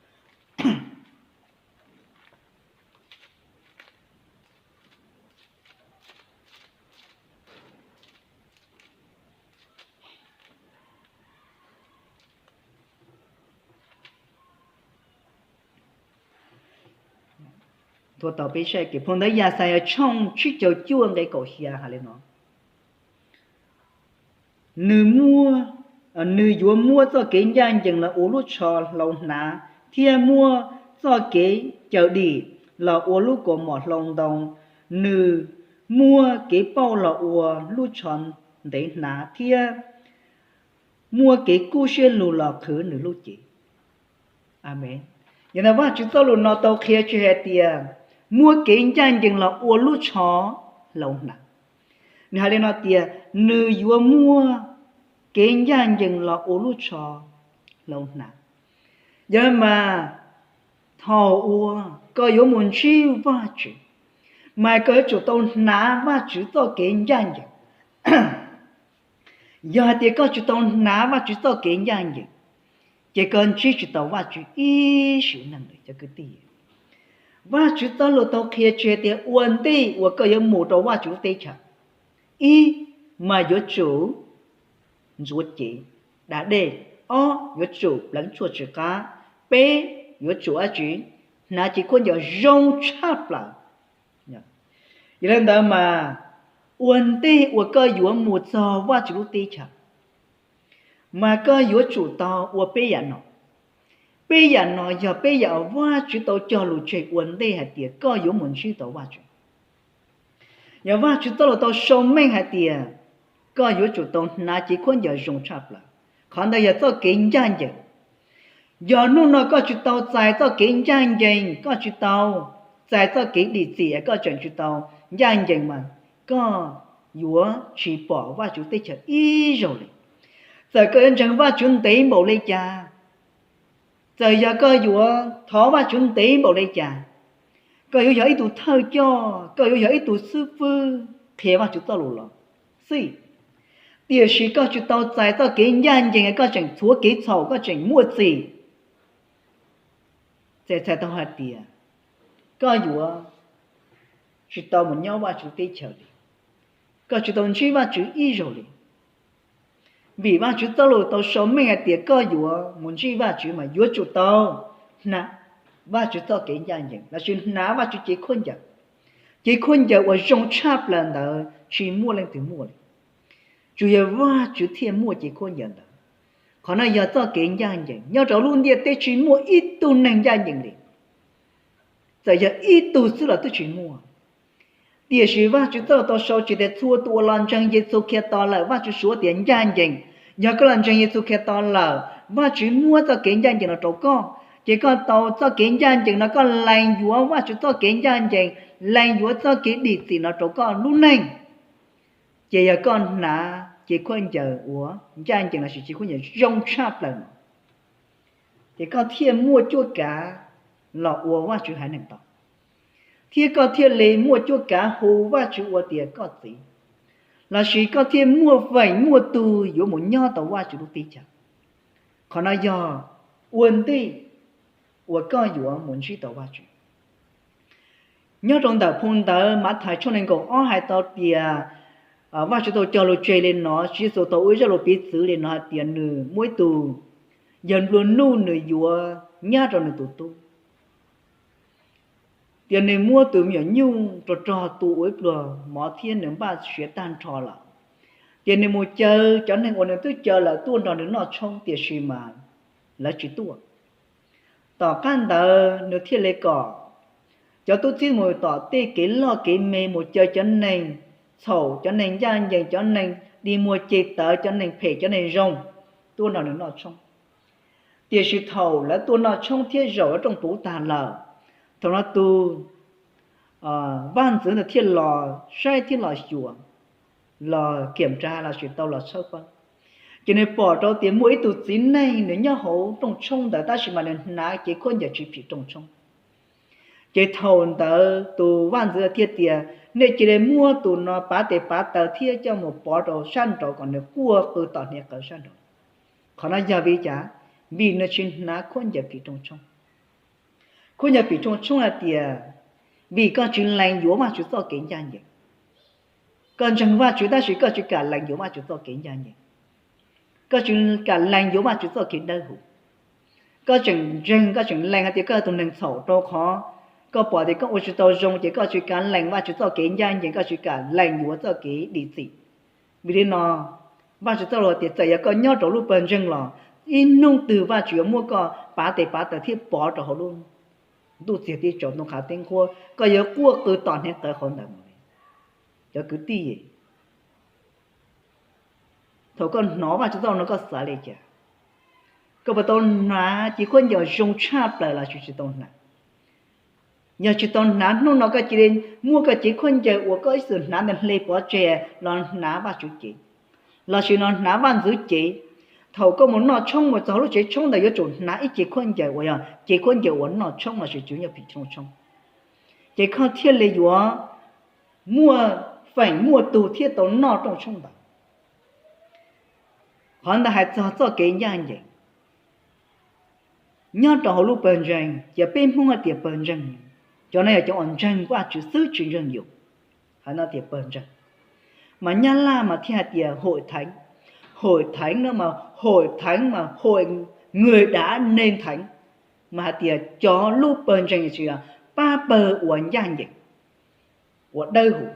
Nthuav tau peb saib ke phau ntawv Yaxayas tshooj tsib caug cuaj nqe kaum xya hais li no: Nws muab, nws yuav muab txoj kev ncaj ncees los ua lub tsho hlau hnav, thiab muab txoj kev cawm dim los ua lub kaus mom hlau ntoo. Nws muab kev pauj los ua lub tsho ntev hnav, thiab muab kev kub siab lug los qhwv nws lub cev. Amees. Yog li ntawd Vajtswv txoj lus no tau qhia tsis hais tias muab kev ncaj ncees los ua lub tsho hlau hnav. Nws hais li no tias nws yuav muab kev ncaj ncees los ua lub tsho hlau hnav. Yog mas thaum uas koj yuav mus ntsib Vajtswv, mas koj yuav tsum tau hnav Vajtswv txoj kev ncaj ncees. Yog hais tias koj tsis tau hnav Vajtswv txoj kev ncaj ncees, ces koj ntsib tsis tau Vajtswv ib sim neej li cov kwv tij. Vajtswv txoj lus tau qhia tsis hais tias ua ntej uas koj yuav mus rau Vajtswv lub teb chaws, ib, mas yuav tsum ntxuav cev da dej, ob, yuav tsum pleev tshuaj tsis qab, peb, yuav tsum dab tsi? Hnav cev khaub ncaws zoo tshaj plaws. Yog li ntawd mas ua ntej uas koj yuav mus txog Vajtswv lub teb chaws, mas koj yuav tsum tau ua peb yam no. Peb yam no yog peb yam uas Vajtswv tau cog lus tseg ua ntej hais tias koj yuav mus ntsib tau Vajtswv. Yog Vajtswv txoj lus tau sau meej hais tias koj yuav tsum tau hnav cev khaub ncaws zoo tshaj plaws. Qhov ntawd yog txoj kev ncaj ncees. Yog hnub no koj tsis tau txais txoj kev ncaj ncees, koj tsis tau txais txoj kev dim txim, koj tseem tsis tau ncaj ncees mas koj yuav tsis pom Vajtswv teb chaws ib zaug li. Txawm koj yuav ntseeg Vajtswv ntev npaum li cas, txawm yog koj yuav thov Vajtswv ntev npaum li cas, koj yuav yog ib tug thawj coj, koj yuav yog ib tug xib fwb qhia Vajtswv txoj lus los xij, tiam sis koj tsis tau txais txoj kev ncaj ncees, koj tseem txhuav kev txhaum, koj tseem muaj txim, txhais tau hais tias koj yuav tsis tau mus nyob Vajtswv teb chaws li, koj tsis tau ntsib Vajtswv ib zaug li. Vim Vajtswv txoj lus tau sau meej hais tias koj yuav mus ntsib Vajtswv mas yuav tsum tau hnav Vajtswv txoj kev ncaj ncees lossis hnav Vajtswv cev khaub ncaws. Cev khaub ncaws uas zoo tshaj plaws ntawd tsis muaj leej twg muaj li, tsuas yog Vajtswv thiaj muaj cev khaub ncaws ntawd. Qhov no yog txoj kev ncaj ncees. Nyob rau lub ntiaj teb tsis muaj ib tug neeg ncaj ncees li, txawm yog ib tug xwb los twb tsis muaj. Tiam sis Vajtswv txoj lus tau sau tsis tias txhua tus uas los ntseeg Yexus Khetos lawm Vajtswv suav tias ncaj ncees. Yog koj los ntseeg Yexus Khetos lawm, Vajtswv muab txoj kev ncaj ncees no rau koj, ces koj tau txoj kev ncaj ncees no koj lees yuav Vajtswv txoj kev ncaj ncees, lees yuav txoj kev dim txim no rau koj lub neej. Ces yog koj hnav cev khaub ncaws uas ncaj ncees lossis cev khaub ncaws zoo tshaj plaws no, ces koj thiaj muaj cuab kav los ua Vajtswv haiv neeg tau, thiab koj thiaj li muaj cuab kav hu Vajtswv ua tias koj txiv, lossis koj thiaj muaj feem muaj tus yuav mus nyob tau Vajtswv lub teb chaws. Qhov no yog ua ntej uas koj yuav mus ntsib tau Vajtswv. Nyob rau ntawm phau ntawv Mathais tshooj nees nkaum ob hais tau tias, Vajtswv tau cog lus tseg li no, Tswv Yexus tau ua ib zaj lus piv txwv li no hais tias nws muaj ib tug yawg nplua nuj nws yuav nyab rau nws tus tub, tias nws muab tus me nyuam nyuj rog rog tu ua ib pluag mov thiab nws npaj siav tag nrho lawm, tias nws mus caw cov neeg uas nws twb caw lawm tuaj nrog nws noj tshoob tiam sis mas lawv tsis tuaj. Tom qab ntawd nws thiaj li kom cov tub txib mus tom tej kev loj kev me mus caw cov neeg txhaum, cov neeg ncaj ncees, cov neeg dig muag ceg tawv, cov neeg phem, cov neeg zoo tuaj nrog nws noj tshoob. Tiam sis thaum lawv tuaj noj tshoob thiab zaum rooj puv tag lawm, thaum no tus vaj ntxwv ntawd thiaj los saib thiab los xyuas, los kiam ras lossis tau los tshawb fawb, ces nws pom rau tias muaj ib tug txiv neej nws nyob hauv rooj tshoob ntawd tab sis mas nws hnav cev khaub ncaws tsis phim rooj tshoob. Ces thaum ntawd tus vaj ntxwv thiaj tias nej cia li muab tus no pav tes pav taw thiab coj mus pov rau sab nraud kom nws quaj qw tom hniav qawv sab nraud. Qhov no yog vim li cas? Vim nws tsis hnav khaub ncaws phim rooj tshoob. Khaub ncaws phim rooj tshoob hais tias vim koj tsis lees yuav Vajtswv txoj kev ncaj ncees. Koj ntseeg Vajtswv tab sis koj tsis kam lees yuav Vajtswv txoj kev ncaj ncees. Koj tsis kam lees yuav Vajtswv txoj kev dawb huv. Koj tseem ntseeg, koj tseem lees hais tias koj yog tus neeg txhaum rau qhov koj pom tias koj ua tsis tau zoo ces koj tsis kam lees Vajtswv txoj kev ncaj ncees, koj tsis kam lees yuav txoj kev dim txim. Vim li no, Vajtswv txoj lus tias txawm yog koj nyob rau lub pawg ntseeg los ib hnub twg Vajtswv yuav muab koj pav tes pav taw thiab pov rau hauv lub ntuj txiag teb tsaus, ntuj qhav teb nqhuab, koj yuav quaj qw tom hniav qawv qhov ntawd mus li. Cov kwv tij, thaum koj hnov Vajtswv txoj lus no koj xav li cas? Koj puas tau hnav cev khaub ncaws zoo tshaj plaws lossis tsis tau hnav? Yog tsis tau hnav, hnub no koj cia li muab koj cev khaub ncaws uas koj ib txwm hnav ntawd hle pov tseg los hnav Vajtswv cev, lossis los hnav vaj ntxwv cev. Thaum koj mus noj tshoob mus txog lub tsev tshoob ntawd yuav tsum hnav ib cev khaub ncaws uas yog cev khaub ncaws uas noj tshoob lossis tsis nyob phim rooj tshoob, ces koj thiaj li yuav muaj feem muaj tug thiab tau noj rooj tshoob ntawd. Qhov ntawd hais txog txoj kev ncaj ncees nyob rau hauv lub pawg ntseeg, ces peb Hmoob hais tias pawg ntseeg, cov no yog cov uas ntseeg Vajtswv xwb tsis ntseeg yus, hais no tias pawg ntseeg. Mas Nyab Laj mas thiaj hais tias hội thánh. Hội thánh no mas hội thánh mas hội người đã nên thánh, mas hais tias cov lub pawg ntseeg tsis yog pab pawg uas ncaj ncees, uas dawb huv.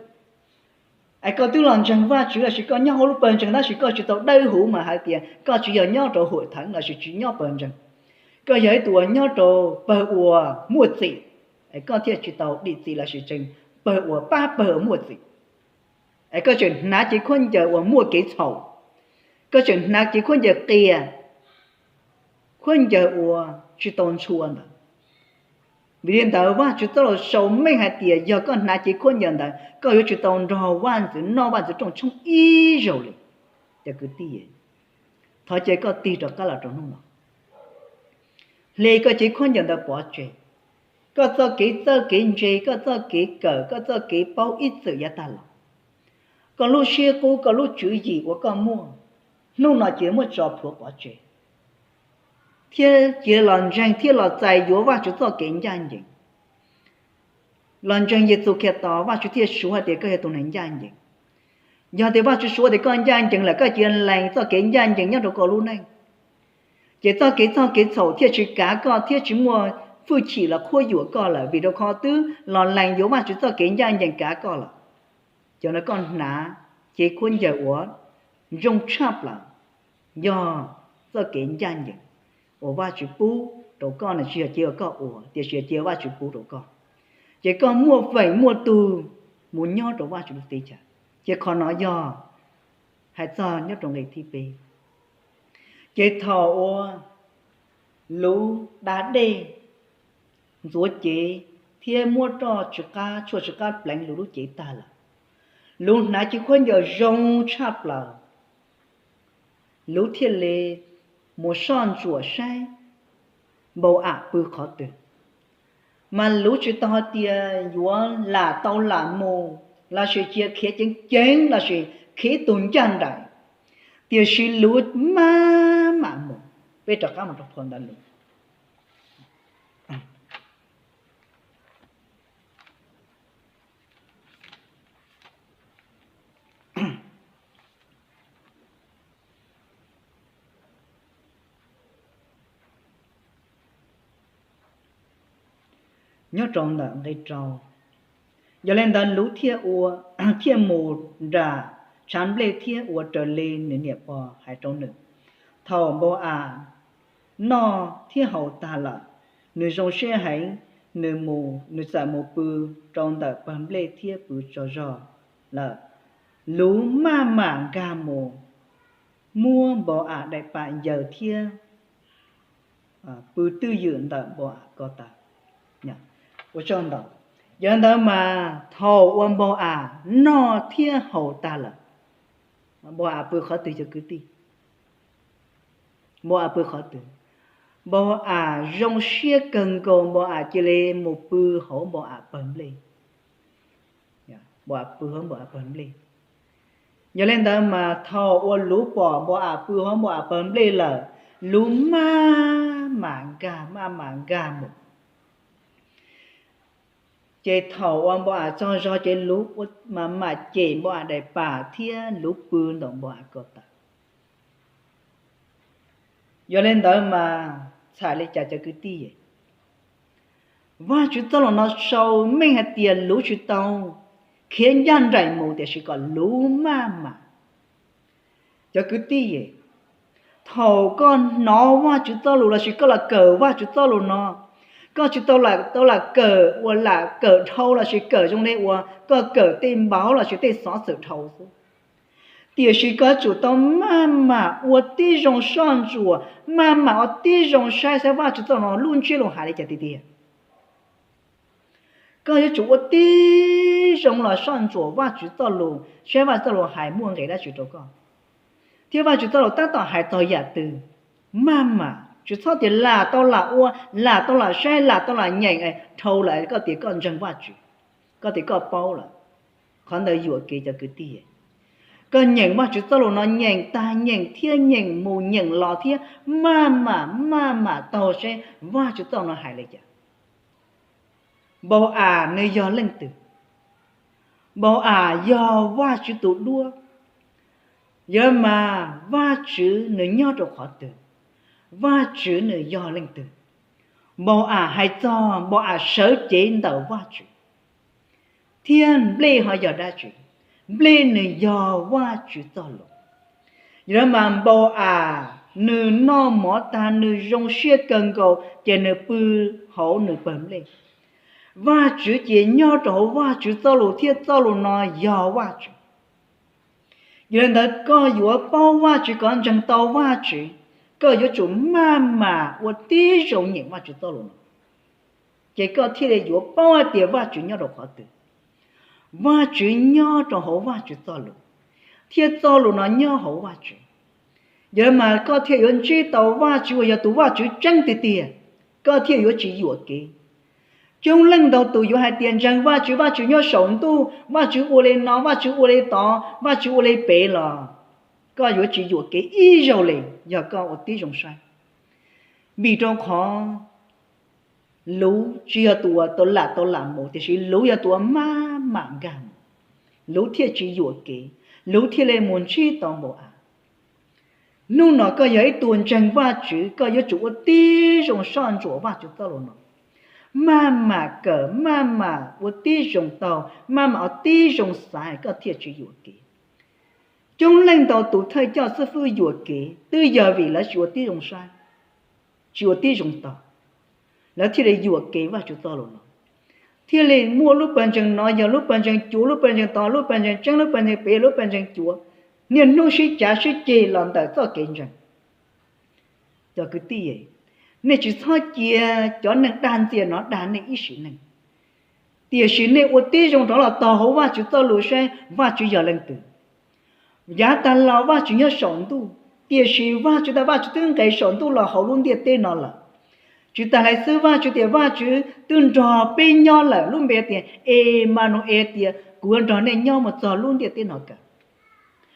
Es koj twb los ntseeg Vajtswv lossis koj nyob hauv lub pawg ntseeg tab sis koj tsis tau dawb huv mas hais tias koj tsis yog nyob rau hội thánh lossis tsis nyob pawg ntseeg. Koj yog ib tug uas nyob rau pawg uas muaj txim, es koj thiaj tsis tau dim txim lossis tseem pawg uas pab pawg uas muaj txim. Es koj tseem hnav cev khaub ncaws uas muaj kev txhaum, koj tseem hnav cev khaub ncaws qias, khaub ncaws uas tsis tau ntshua ntawd. Vim li ntawd Vajtswv txoj lus sau meej hais tias yog koj hnav cev khaub ncaws ntawd koj yuav tsis tau nrog vaj ntxwv noj vaj ntxwv rooj tshoob ib zaug li. Cov kwv tij, thov cia koj tig rov qab los rau hnub no, hle koj cev khaub ncaws ntawd pov tseg. Koj txoj kev txawj kev ntse, koj txoj kev kawm, koj txoj kev paub ib txwm yav tag los, koj lub siab qub, koj lub tswv yim uas koj muaj, hnub no cia muab tso plhuav pov tseg, thiab cia los ntseeg thiab los txais yuav Vajtswv txoj kev ncaj ncees. Los ntseeg Yexus Khetos, Vajtswv thiaj suav hais tias koj yog tus neeg ncaj ncees. Yog tias Vajtswv suav tias koj ncaj ncees lawm, koj cia lees txoj kev ncaj ncees nyob rau koj lub neej, ces txoj kev txog kev txhaum thiaj tsis kav koj thiab tsis muaj hwj chim los qhuab yuam koj lawm, vim rau qhov twb los lees yuav Vajtswv txoj kev ncaj ncees kav koj lawm. Cov no koj hnav cev khaub ncaws uas zoo tshaj plaws yog txoj kev ncaj ncees uas Vajtswv pub rau koj, nws tsis yog cev uas koj ua, tiam sis yog cev Vajtswv pub rau koj. Ces koj muaj feem muaj tug mus nyob rau Vajtswv lub teb chaws. Ces qhov no yog hais txog nyob rau nqe thib peb. Ces thaum uas luv da dej, ntxuav cev thiab muab roj tsw qab, tshuaj tsw qab pleev luv lub cev tag lawm, luv hnav cev khaub ncaws zoo tshaj plaws, luv thiaj li mus soj ntsuam saib Npau-am pw qhov twg. Mas luv tsis tau hais tias yuav lam tau lam mus lossis cia khiav ceev ceev lossis khiav ib tug ncaj nraim, tiam sis luv maj mam mus. Peb rov qab mus rau phau ntawv luv. Nyob rau ntawm nqe rau, yog li ntawd luv thiaj ua, thiaj mus nram tshav nplej thiab ua raws li nws niam pog hais rau nws. Thaum Npau-am noj thiab haus tag lawm, nws zoo siab heev, nws mus, nws txawm mus pw rau ntawm pawg nplej thiab pw tsaug zog lawm. Luv maj mam nkag mus muab Npau-am daim pam ncaws thiab pw twj ywm ntawm Npau-am ko taw. Ua tsaug ntau. Yog li ntawd mas thaum uas Npau-am noj thiab haus tag lawm, Npau-am pw qhov twg cov kwv tij? Npau-am pw qhov twg? Npau-am zoo siab kawg nkaus, Npau-am cia li mus pw hauv Npau-am pawg nplej. Npau-am pw hauv Npau-am pawg nplej. Yog li ntawd mas thaum uas luv pom Npau-am pw hauv Npau-am pawg nplej lawm, luv maj mam nkag, maj mam nkag mus. Ces thaum uas Npau-am tsaug zog ces luv maj mam cem Npau-am daim pam thiab luv pw ntawm Npau-am ko taw. Yog li ntawd mas txhais li cas cov kwv tij? Vajtswv txoj lus no sau meej hais tias luv tsis tau khiav ncaj nraim mus, tiam sis kom luv maj mam. Cov kwv tij, thaum koj hnov Vajtswv txoj lus lossis koj los kawm Vajtswv txoj lus no, koj tsis tau lam, tau lam kawm uas lam kawm dhau lossis kawm zoo li uas koj kawm tej npauv lossis tej xov xwm dhau xwb, tiam sis koj yuav tsum tau maj mam ua tib zoo soj ntsuam, maj mam ua tib zoo saib saib Vajtswv txoj lus no lub ntsiab lus hais li cas tiag tiag. Koj yuav tsum ua tib zoo los soj ntsuam Vajtswv txoj lus, saib Vajtswv txoj lus hais muaj nqe dab tsi rau koj, thiab Vajtswv txoj lus tab tom hais txog yam twg. Maj mam, tsis txhob tias lam tau lam ua, lam tau lam saib, lam tau lam nyeem, dhau lawm koj tias koj ntseeg Vajtswv, koj tias koj paub lawm. Qhov ntawd yuam kev cov kwv tij. Koj nyeem Vajtswv txoj lus no nyeem tag nyeem thiab nyeem mus nyeem los thiab maj mam maj mam taug seb Vajtswv txoj lus no hais li cas. Npau-am nws yog leej twg? Npau-am yog Vajtswv tus duab. Yog mas Vajtswv nws nyob rau qhov twg? Vajtswv nws yog leej twg? Npau-am hais txog Npau-am sawv cev ntawm Vajtswv, thiab nplej ho yog dab tsi? Nplej nws yog Vajtswv txoj lus. Yog li mas Npau-am nws noj mov tag nws zoo siab kawg nkaus ces nws pw hauv nws pawg nplej. Vajtswv ces nyob rau hauv Vajtswv txoj lus thiab txoj lus no yog Vajtswv. Yog li ntawd koj yuav paub Vajtswv, koj ntseeg tau Vajtswv, koj yuav tsum maj mam ua tib zoo nyeem Vajtswv txoj lus no, ces koj thiaj li yuav paub hais tias Vajtswv nyob rau qhov twg. Vajtswv nyob rau hauv Vajtswv txoj lus, thiab txoj lus no nyob hauv Vajtswv. Yog li mas koj thiaj yuav ntsib tau Vajtswv uas yog tus Vajtswv tseeb tiag tiag, koj thiaj yuav tsis yuam kev. Coob leej ntau tus yuav hais tias ntseeg Vajtswv, Vajtswv nyob saum ntuj, Vajtswv ua li no, Vajtswv ua li tod, Vajtswv ua li pem los koj yuav tsis yuam kev ib zaug li yog koj ua tib zoo saib. Vim rau qhov luv tsis yog tus uas tau lam tau lam mus, tiam sis luv yog tus uas maj mam nkag mus, luv thiaj tsis yuam kev, luv thiaj li mus ntsib tau npaum av. Hnub no koj yog ib tug ntseeg Vajtswv, koj yuav tsum ua tib zoo soj ntsuam Vajtswv txoj lus no, maj mam kawm, maj mam ua tib zoo taug, maj mam ua tib zoo xaiv, koj thiaj tsis yuam kev. Coob leej ntau tus thawj coj xib fwb yuam kev twb yog vim lawv tsis ua tib zoo saib, tsis ua tib zoo taug, lawv thiaj li yuam kev Vajtswv txoj lus no, thiaj li muaj lub pawg ntseeg no yog lub pawg ntseeg cuav, lub pawg ntseeg tod, lub pawg ntseeg tseeb, lub pawg ntseeg pem, lub pawg ntseeg cuav, niaj hnub sib cav sib ceg los ntawm txoj kev ntseeg. Cov kwv tij, nej tsis txhob cia cov neeg dag ntxias no dag nej ib sim neej, tiam sis nej ua tib zoo rov los taug hauv Vajtswv txoj lus saib Vajtswv yog leej twg. Yav tag los Vajtswv nyob saum ntuj, tiam sis Vajtswv tas Vajtswv twb nqes saum ntuj los hauv lub ntiaj teb no lawm. Tsis tas li xwb, Vajtswv tias Vajtswv twb nrog peb nyob lawm, lub npe tias Emanu-el, tias kuv yuav nrog nej nyob mus txog lub ntiaj teb no kawg.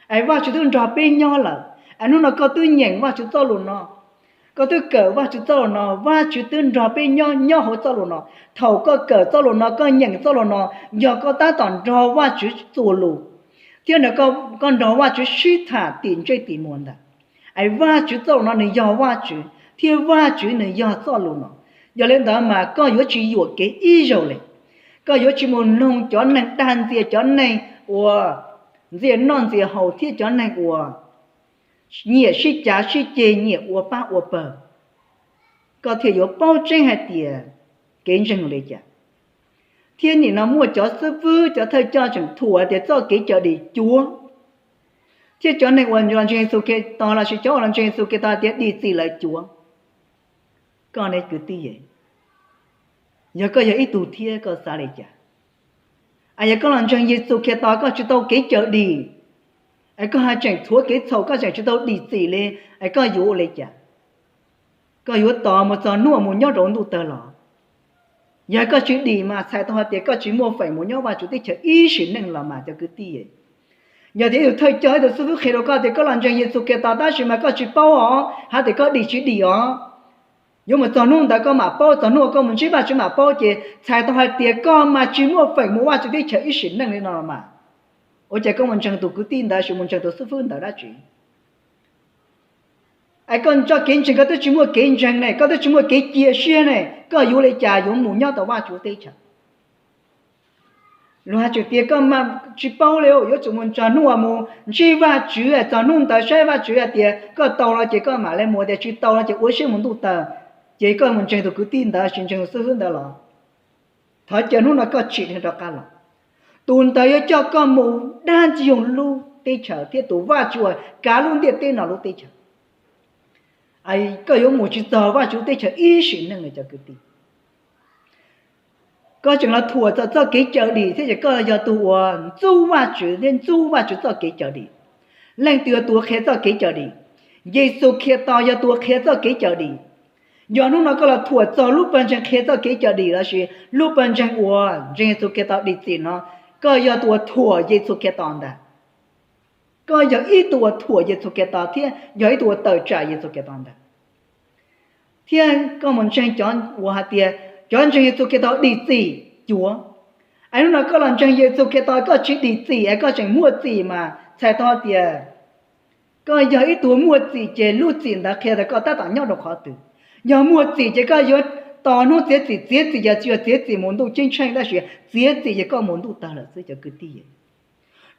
Es Vajtswv twb nrog peb nyob lawm, es hnub no koj twb nyeem Vajtswv txoj lus no, koj twb kawm Vajtswv txoj lus no, Vajtswv twb nrog peb nyob, nyob hauv txoj lus no. Thaum koj kawm txoj lus no, koj nyeem txoj lus no, yog koj tab tom nrog Vajtswv txuas lus, thiab ntawm koj nrog Vajtswv sib tham tim ntsej tim muag ntag. Es Vajtswv txoj lus no nws yog Vajtswv, thiab Vajtswv nws yog txoj lus no. Yog li ntawd mas koj yuav tsis yuam kev ib zaug li. Koj yuav tsis mus mloog cov neeg dag ntxias, cov neeg uas ntxias noj ntxias haus, thiab cov neeg uas nyiam sib cav sib ceg, nyiam ua pab ua pawg. Koj thiaj yuav paub tseeb hais tias kev ntseeg li cas. Thiab nim no muaj cov xib fwb, cov thawj coj tseem thuam tias txoj kev cawm dim cuav, thiab cov neeg uas los ntseeg Yexus Khetos lossis cov uas los ntseeg Yexus Khetos tias dim txim lawm cuav. Koj ne kwv tij, yog koj yog ib tug thiab koj xav li cas? Es yog koj los ntseeg Yexus Khetos koj tsis tau kev cawm dim, es koj haj tseem thuav kev txhaum, koj tseem tsis tau dim txim li, es koj yuav ua li cas? Koj yuav tos mus txog hnub uas mus nyob rau ntuj tawg los? Yog koj tsis dim mas txhais tau hais tias koj tsis muaj feem mus nyob Vajtswv teb chaws ib sim neej los mas cov kwv tij. Yog tias ib tug thawj coj, ib tug xib fwb qhia rau koj tias koj los ntseeg Yexus Khetos tab sis mas koj tsis paub os, hais tias koj dim tsis dim os, yuav mus txog hnub ntawd koj mam paub, txog hnub uas koj mus ntsib Vajtswv mam paub, ces txhais tau hais tias koj mas tsis muaj feem mus Vajtswv teb chaws ib sim neej li no los mas. Ua cas koj mus ntseeg tus kwv tij ntawd, sis mus ntseeg tus xib fwb ntawd dab tsi? Es koj txoj kev ntseeg koj twb tsis muaj kev ntseeg ne, koj twb tsis muaj kev cia siab ne, koj yuav li cas yuav mus nyob tau Vajtswv teb chaws? Luag hais tseem tias koj mas tsis paub li, yuav tsum mus txog hnub uas mus ntsib Vajtswv, txog hnub ntawd saib Vajtswv hais tias koj tau no ces koj mam li mus, tias tsis tau no ces ua siab mus ntuj tawg. Ces koj mus ntseeg tus kwv tij ntawd, sis ntseeg tus xib fwb ntawd los? Thov caw hnub no koj tsim dheev rov qab los. Tus ntawd yuav coj koj mus dab ntxwg nyoog lub teb chaws thiab tus Vajtswv uas kav lub ntiaj teb no lub teb chaws. Koj yuav mus tsis txog Vajtswv teb chaws ib sim neej li cov kwv tij. Koj tseem los thuam txog txoj kev cawm dim thiab, ces koj yog tus uas ntxub Vajtswv thiab ntxub Vajtswv txoj kev cawm dim. Leej twg yog tus qhia txoj kev cawm dim? Yexus Khetos yog tus qhia txoj kev cawm dim. Yog hnub no koj los thuam txog lub pawg ntseeg qhia txoj kev cawm dim lossis lub pawg ntseeg uas ntseeg Yexus Khetos dim txim no, koj yog tus uas thuam Yexus Khetos ntag. Koj yog ib tug uas thuam Yexus Khetos thiab yog ib tug uas tawm tsam Yexus Khetos ntag. Thiab koj mus ntseeg cov uas hais tias cov ntseeg Yexus Khetos dim txim cuav. Es hnub no koj los ntseeg Yexus Khetos koj tsis dim txim es koj tseem muaj txim mas txhais tau tias koj yog ib tug muaj txim, ces lub txim ntawd qhia tias koj tab tom nyob rau qhov twg. Yog muaj txim ces koj yuav tos hnub txiav txim, txiav txim ces tsis yog txiav txim mus ntuj ceeb tsheej tab sis txiav txim ces koj mus ntuj tawg lawm xwb cov kwv tij.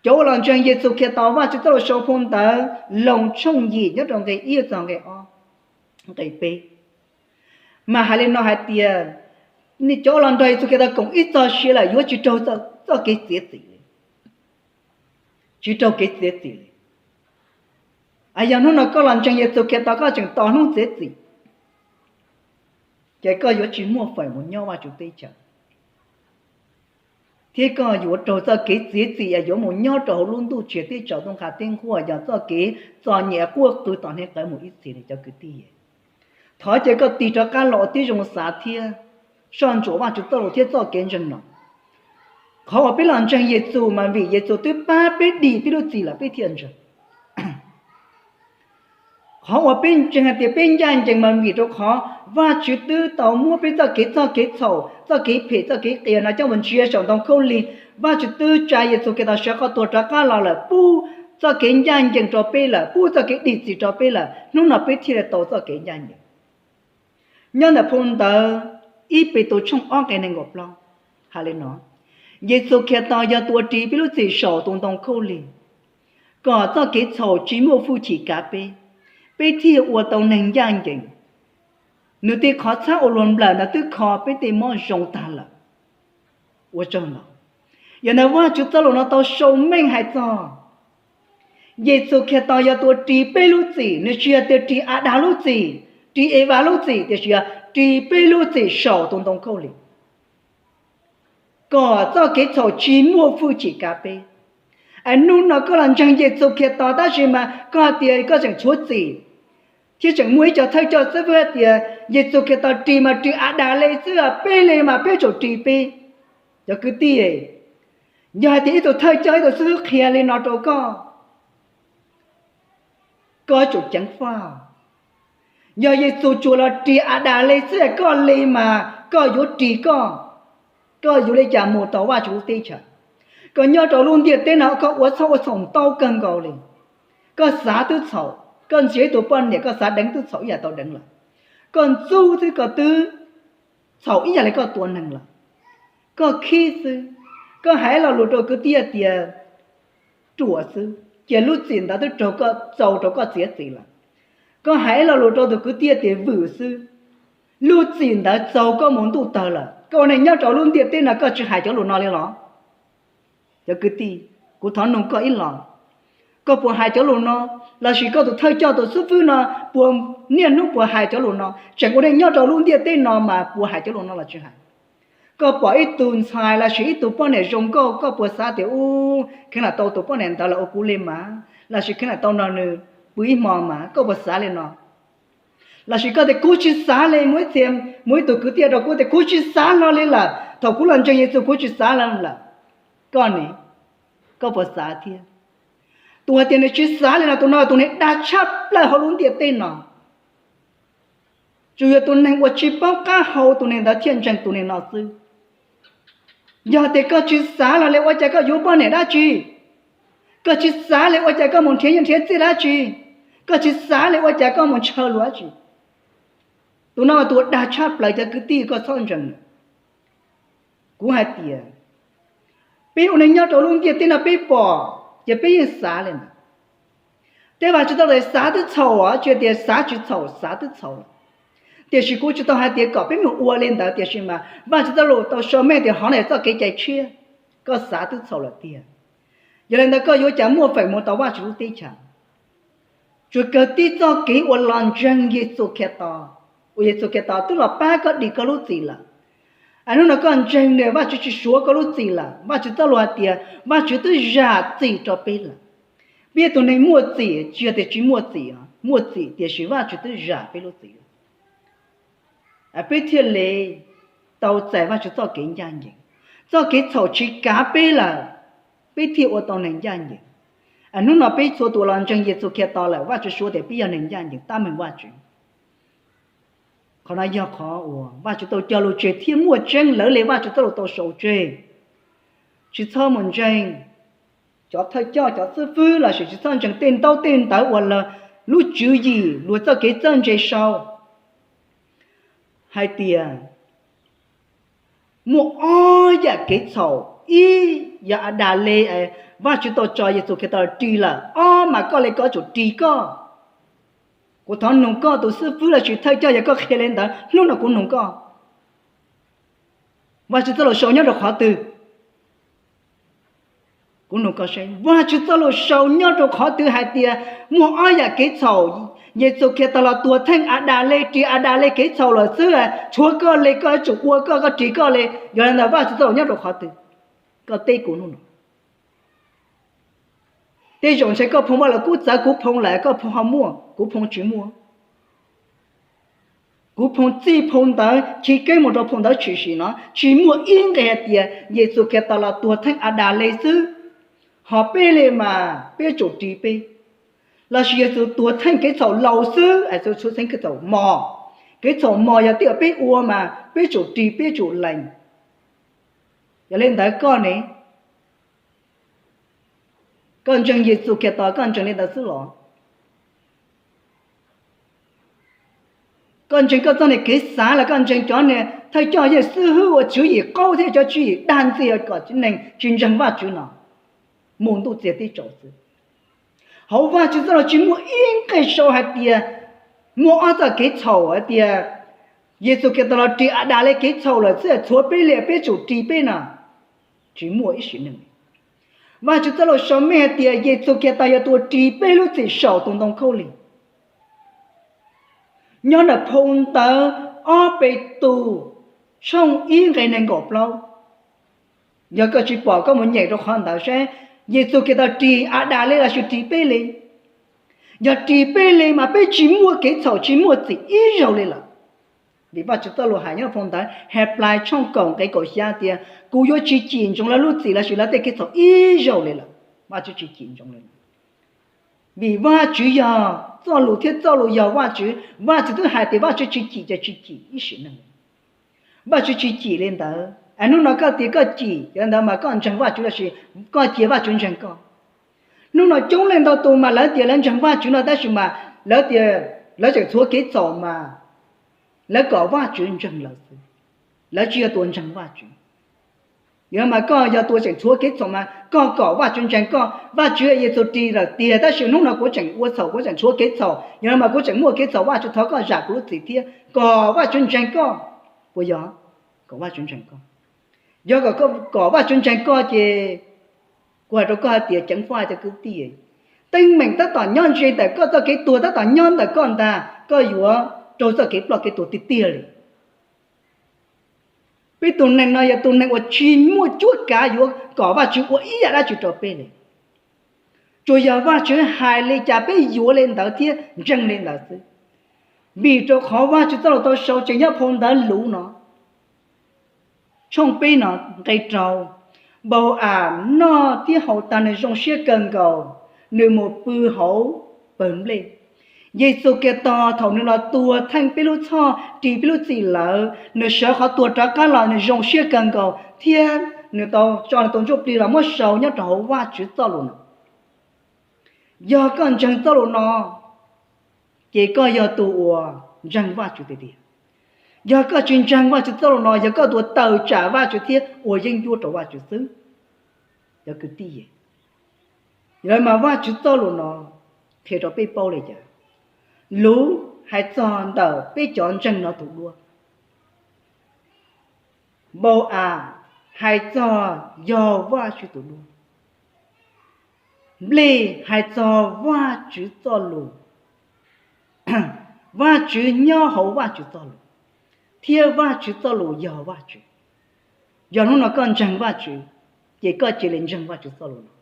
Cov uas los ntseeg Yexus Khetos, Vajtswv txoj lus sau phau ntawv Loos tshooj yim nyob rau nqe ib txog nqe ob, nqe peb, mas hais li no hais tias, cov uas los nrog Yexus Khetos koom ib txog sia lawm yuav tsis raug txoj kev txiav txim li. Tsis raug kev txiav txim li. Yog hnub no koj los ntseeg Yexus Khetos koj tseem tos hnub txiav txim, ces koj yuav tsis muaj feem mus nyob Vajtswv teb chaws, thiab koj yuav raug txoj kev txiav txim es yuav mus nyob rau hauv lub ntuj tsaus ntuj nqha teb nquag, yog txoj kev txom nyem quaj qw tom hneev qawv mus ib txhis li cov kwv tij. Thov cia koj tig rov qab los ua tib zoo xav thiab soj ntsuam Vajtswv txoj lus thiab txoj kev ntseeg no. Qhov uas peb los ntseeg Yexus mas vim Yexus twb pab peb dim peb lub txim lawm peb thiaj ntseeg. Qhov uas peb ntseeg hais tias peb ncaj ncees mas vim rau qhov Vajtswv twb tau muab peb txoj kev txoj kev txhaum, txoj kev phem, txoj kev qias no coj mus ntsia saum ntoo khaub lig. Vajtswv twb tsa Yexus Khetos sawv qhov tuag rov qab los lawm, pub txoj kev ncaj ncees rau peb lawm, pub txoj kev dim txim rau peb lawm, hnub no peb thiaj li tau txoj kev ncaj ncees. Nyob ntawm phau ntawv ib Petus tshooj ob nqe nees nkaum plaub hais li no: Yexus Khetos yog tus uas ris peb lub txim saum tus ntoo khaub lig, kom txoj kev txhaum tsis muaj hwj chim kav peb, peb thiaj ua tau neeg ncaj ncees. Nws tej qhov txhab uas luag nplawm ntawd twb kho peb tej mob zoo tag lawm. Ua tsaug ntau. Yog ntawd Vajtswv txoj lus no tau sau meej hais txog Yexus Khetos yog tus uas ris peb lub txim, nws tsis yog tias ris Adas lub txim, ris Evas lub txim, tiam sis yog ris peb lub txim saum tus ntoo khaub lig, kom txoj kev txhaum tsis muaj hwj chim kav peb. Es hnub no koj los ntseeg Yexus Khetos tab sis mas koj hais tias koj tseem tshuav txim, thiab tseem muaj ib co thawj coj xib fwb hais tias Yexus Khetos ris mas ris Adas li xwb, peb li mas peb tsuas ris peb. Cov kwv tij, yog hais tias ib tug thawj coj ib tug xib fwb qhia li no rau koj, koj yuav tsum ceev faj. Yog Yexus tsuas los ris Adas li xwb koj li mas koj yuav ris koj, koj yuav li cas mus tau Vajtswv lub teb chaws? Koj nyob rau lub ntiaj teb no koj ua txhaum ua txhaum ntau kawg nkaus li. Koj xav twb txhaum, koj ntxias ib tug poj niam koj xav deev twb txhaum ib yam tau deev lawm. Koj ntxub xwb koj twb txhaum ib yam li koj tua neeg lawm. Koj khib xwb, koj hais lo lus rau kwv tij tias ruam xwb, ces lub txim ntawd twb raug koj txaus rau koj txiav txim lawm. Koj hais lo lus rau tus kwv tij tias vwm xwb, lub txim ntawd txaus koj mus ntuj tawg lawm. Koj ua neeg nyob rau lub ntiaj teb no koj tsis hais cov lus no li los? Cov kwv tij, kuv thov nug koj ib los, koj puas hais cov lus no? Los sis koj tus thawj coj tus xib fwb no puas niaj hnub puas hais cov lus no? Tseem ua neej nyob rau lub ntiaj teb no mas puas hais cov lus no los tsis hais? Koj pom ib tug ntxhais los sis ib tug poj niam zoo nkauj, koj puas xav tias u, kheev lam tau tus poj niam ntawd los ua kuv li mas, los sis kheev lam tau nrog nws pw ib hmo mas, koj puas xav li no? Los sis koj tias kuv tsis xav li, muaj ib txhia, muaj ib tug kwv tij rau kuv tias kuv tsis xav hlo li lawm, thaum kuv los ntseeg Yexus kuv tsis xav hlo lawm. Koj ne, koj puas xav thiab? Tus hais tias nws tsis xav li no, tus no tus neeg dag tshaj plaws hauv lub ntiaj teb no. Tsuas yog tus neeg uas tsis paub qab hau tus neeg ntawd thiaj ntseeg tus neeg no xwb. Yog tias koj tsis xav los li ua cas koj yuav poj niam dab tsi? Koj tsis xav li ua cas koj mus nrhiav nyiaj nrhiav txiaj dab tsi? Koj tsis xav li ua cas koj mus ntshaw luag dab tsi? Tus no tus dag tshaj plaws cov kwv tij koj txhob ntseeg. Kuv hais tias peb ua neej nyob rau lub ntiaj teb no peb pom ces peb yeej xav li ntawd. Tej Vajtswv txoj lus xav twb txhaum, tsis tias xav tsis txhaum, xav twb txhaum lawm. Tiam sis kuv tsis tau hais tias kom peb mus ua li ntawd, tiam sis mas Vajtswv txoj lus tau sau meej tias hov no yog txoj kev cai tshiab, koj xav twb txhaum lawm tiag. Yog li ntawd koj yuav cas muaj feem mus tau Vajtswv lub teb chaws? Tsuas kawg tib txoj kev uas los ntseeg Yexus Khetos, uas Yexus Khetos twb los pab koj dim koj lub txim lawm. Es hnub no koj ntseeg nws, Vajtswv tsis suav koj lub txim lawm. Vajtswv txoj lus hais tias Vajtswv twb zam txim rau peb lawm. Peb yog tus neeg muaj txim, tsis yog tias tsis muaj txim, muaj txim tiam sis Vajtswv twb zam peb lub txim lawm. Peb thiaj li tau txais Vajtswv txoj kev ncaj ncees. Txoj kev txhaum tsis kav peb lawm, peb thiaj ua tau neeg ncaj ncees. Hnub no peb txhua tus los ntseeg Yexus Khetos lawm, Vajtswv suav tias peb yog neeg ncaj ncees tab meeg Vajtswv. Qhov no yog qhov uas Vajtswv tau cog lus tseg thiab muaj tseeb, lawv li Vajtswv txoj lus tau sau tseg. Tsis txhob mus ntseeg cov thawj coj cov xib fwb lossis tsis txhob ntseeg tej ntaub tej ntawv uas lub tswv yim luag txoj kev txawj ntse sau hais tias muaj ob yam kev txhaum, ib yog Adas li, Vajtswv tau tso Yexus Khetos ris lawm, ob mas koj li koj yuav tsum ris koj. Kuv thov nug koj tus xib fwb lossis thawj coj, yog koj qhia li ntawd hnub no kuv nug koj, Vajtswv txoj lus sau nyob rau qhov twg? Kuv nug koj saib, Vajtswv txoj lus sau nyob rau qhov twg hais tias muaj ob yam kev txhaum, Yexus Khetos los tuag theej Adas le, ris Adas le kev txhaum lawm xwb, tshuav koj le koj yuav tsum ua koj, koj ris koj le. Yog li ntawd Vajtswv txoj lus nyob rau qhov twg? Koj teb kuv hnub no. Tej zaum ntshe koj phoo Vaj Lug Kub txawv, kuv phoo lawm, koj phoo ho muaj, kuv phoo tsis muaj. Kuv phoo txij phoo ntawd chiv keeb mus rau phoo ntawd tshwm sim no tsis muaj ib nqe hais tias Yexus Khetos los tuag theej Adas le xwb, ho peb le mas peb tsum ris peb. Lossis Yexus tuag theej kev txhaum laus xwb, Yexus tuag theej kev txhaum mos. Kev txhaum mos yog tej uas peb ua mas peb tsum ris peb tsum lees. Yog li ntawd koj ne, koj ntseeg Yexus Khetos koj ntseeg li ntawd xwb los? Koj ntseeg koj txoj niag kev xav los koj ntseeg cov niag thawj coj yeej xib hwb ua tswv yim qaub thiab cov tswv yim dag ntxiag kom neeg tsis ntseeg Vajtswv no mus ntuj txiag teb tsaus xwb. Hauv Vajtswv txoj lus tsis muaj ib nqe sau hais tias muaj ob txoj kev txhaum hais tias Yexus Khetos los ris Adas le kev txhaum lawm xwb tshuav peb li peb tsum ris peb no. Tsis muaj ib sim neej. Vajtswv txoj lus sau meej hais tias Yexus Khetos yog tus ris peb lub txim saum tus ntoo khaub lig. Nyob ntawm phau ntawv ob Petus tshooj ib nqe nees nkaum plaub. Yog koj tsis pom koj mus nyeem rau qhov ntawd saib, Yexus Khetos ris Adas li lossis ris peb li? Yog ris peb li mas peb tsis muaj kev txhaum tsis muaj txim ib zaug li lawm. Vim Vajtswv txoj lus hais nyob phau ntawv Henplais tshooj kaum nqe kaum xya tias, kuv yuav tsis cim ntsoov lawv lub txim lossis lawv tej kev txhaum ib zaug li lawm. Vajtswv tsis cim ntsoov li lawm. Vim Vajtswv yog txoj lus thiab txoj lus yog Vajtswv, Vajtswv twb hais tias Vajtswv tsis cim ces tsis cim ib sim neej. Vajtswv tsis cim li ntawd es hnub no koj tias koj cim, yog li ntawd mas koj ntseeg Vajtswv lossis koj cia Vajtswv ntseeg koj. Hnub no coob leej ntau tus mas lawv tias lawv ntseeg Vajtswv no tab sis mas lawv tias lawv tseem tshuav kev txhaum mas lawv kom Vajtswv ntseeg lawv xwb. Lawv tsis yog tus ntseeg Vajtswv. Yog mas koj yog tus tseem tshuav kev txhaum mas koj kom Vajtswv ntseeg koj. Vajtswv Yexus ris lawm tiag tab sis hnub no kuv tseem ua txhaum, kuv tseem tshuav kev txhaum, yog li mas kuv tseem muaj kev txhaum, Vajtswv thov koj zam kuv lub txim thiab kom Vajtswv ntseeg koj. Puas yog? Kom Vajtswv ntseeg koj. Yog kom, kom Vajtswv ntseeg koj ces kuv hais rau koj hais tias ceev faj cov kwv tij, teeb meem tab tom nyob ntse ntawm koj, txoj kev tuag tab tom nyob ntawm koj ntag, koj yuav raug txoj kev ploj kev tuag tiag tiag li. Peb tus neeg no yog tus neeg uas tsis muaj cuab kav yuav kom Vajtswv ua ib yam dab tsi rau peb li. Tsuas yog Vajtswv hais li cas peb yuav li ntawd thiab ntseeg li ntawd xwb. Vim rau qhov Vajtswv txoj lus tau sau tseem nyob phau ntawv Luv no tshooj peb no nqe rau, Npau-am noj thiab haus tas nws zoo siab kawg nkaus, nws mus pw hauv pawg nplej. Yexus Khetos thaum nws los tuag theej peb lub txhoj, ris peb lub txim lawm, nws sawv qhov tuag rov qab los nws zoo siab kawg nkaus thiab nws tau tso nws tus ntsuj plig los muab sau nyob rau hauv Vajtswv txoj lus no. Yog koj ntseeg txoj lus no, ces koj yog tus uas ntseeg Vajtswv tiag tiag. Yog koj tsis ntseeg Vajtswv txoj lus no, yog koj tus uas tawm tsam Vajtswv thiab ua yeeb ncuab rau Vajtswv xwb. Cov kwv tij, yog mas Vajtswv txoj lus no qhia rau peb paub li cas? Luv hais txog ntawm peb cov ntseeg no tus duab. Npau-am hais txog yog Vajtswv tus duab. Nplej hais txog Vajtswv txoj lus. Vajtswv nyob hauv Vajtswv txoj lus, thiab Vajtswv txoj lus yog Vajtswv. Yog hnub no koj ntseeg Vajtswv, ces koj cia li ntseeg Vajtswv txoj lus no.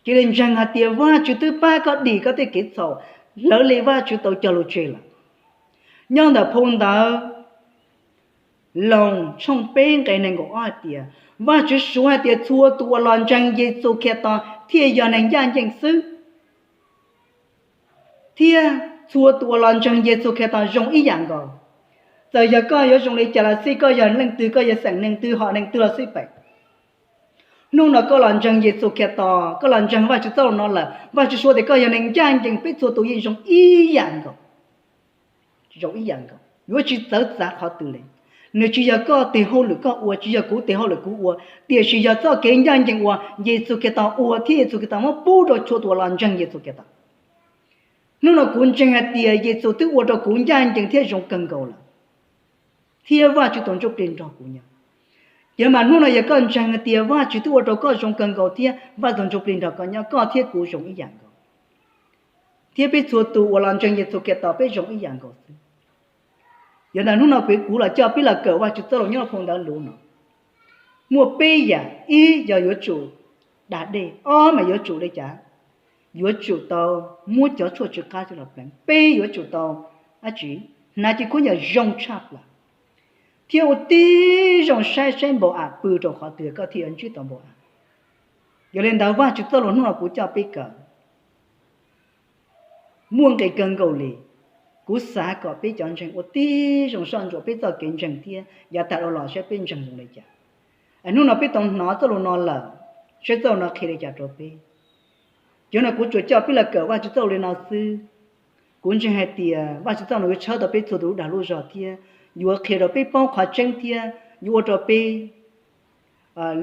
Cia li ntseeg hais tias Vajtswv twb pab koj dim koj tej kev txhaum, hlawv li Vajtswv tau cog lus tseg lawm. Nyob ntawm phau ntawv Loos tshooj peb nqe nees nkaum ob hais tias, Vajtswv suav hais tias txhua tus uas los ntseeg Yexus Khetos thiaj yog neeg ncaj ncees xwb, thiab txhua tus uas los ntseeg Yexus Khetos zoo ib yam nkaus. Txawm yog koj yuav zoo li cas los xij, koj yog leej twg, koj yog xeem neeg twg, hom neeg twg los xij peem, hnub no koj los ntseeg Yexus Khetos, koj los ntseeg Vajtswv txoj lus no lawm, Vajtswv suav tias koj yog neeg ncaj ncees, peb txhua tus yeej zoo ib yam nkaus. Zoo ib yam nkaus, yuav tsis txawv txav qhov twg li. Nws tsis yog koj tes hauj lwm koj ua, tsis yog kuv tes hauj lwm kuv ua, tiam sis yog txoj kev ncaj ncees uas Yexus Khetos ua thiab Yexus Khetos muab pub rau txhua tus uas los ntseeg Yexus Khetos. Hnub no kuv ntseeg hais tias Yexus twb ua rau kuv ncaj ncees thiab zoo kawg nkaus lawm, thiab Vajtswv tus Ntsuj Plig nrog kuv nyob. Yog mas hnub no yog koj ntseeg hais tias Vajtswv twb ua rau koj zoo kawg nkaus thiab Vaj Ntxwg Nyoog Plig nrog koj nyob, koj thiab kuv zoo ib yam nkaus, thiab peb txhua tus uas los ntseeg Yexus Khetos peb zoo ib yam nkaus xwb. Yog ntawm hnub no kuv los coj peb los kawm Vajtswv txoj lus nyob hauv phau ntawv Lus no, muaj peb yam. Ib yog yuav tsum da dej, ob mas yuav tsum li cas, yuav tsum tau muab cov tshuaj tsw qab coj los pleev, peb yuav tsum tau dab tsi, hnav cev khaub ncaws zoo tshaj plaws, thiab ua tib zoo saib saib npau am pw rau qhov twg koj thiaj yuav ntsib tau npau am. Yog li ntawd Vajtswv txoj lus hnub no kuv coj peb kawm muaj nqis kawg nkaus li. Kuv xav kom peb cov ntseeg ua tib zoo soj ntsuam peb txoj kev ntseeg thiab yav tag dhau los saib peb ntseeg zoo li cas. Es hnub no peb tau hnov txoj lus no lawm, saib txoj lus no qhia li cas rau peb. Cov no kuv tsuas coj peb los kawm Vajtswv txoj lus li no xwb. Kuv ntseeg hais tias Vajtswv txoj lus yuav tshawb tau peb txhua tus lub dag lub zog thiab yuav qhia rau peb paub qhov tseeb thiab yuav ua rau peb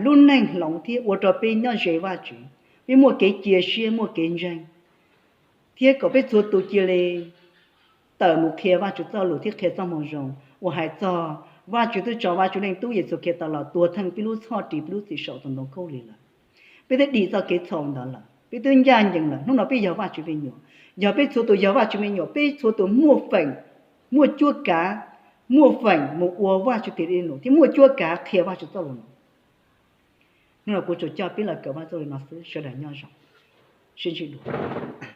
lub neej hloov thiab ua rau peb nyob ze Vajtswv, peb muaj kev cia siab muaj kev ntseeg, thiab kom peb txhua tus cia li tawm mus qhia Vajtswv txoj lus thiab qhia txoj moo zoo uas hais txog Vajtswv twb tso Vajtswv Leej Tub Yexus Khetos los tuag theej peb lub txhoj ris peb lub txim saum tus ntoo khaub lig lawm. Peb twb dim txoj kev txhaum ntawd lawm, peb twb ncaj ncees lawm, hnub no peb yog Vajtswv me nyuam. Yog peb txhua tus yog Vajtswv me nyuam, peb txhua tus muaj feem, muaj cuab kav, muaj feem mus ua Vajtswv tes dej num thiab muaj cuab kav qhia Vajtswv txoj lus no. Hnub no kuv tsuas coj peb los kawm Vajtswv txoj lus no xwb, sawv daws nyob zoo, sib ntsib dua.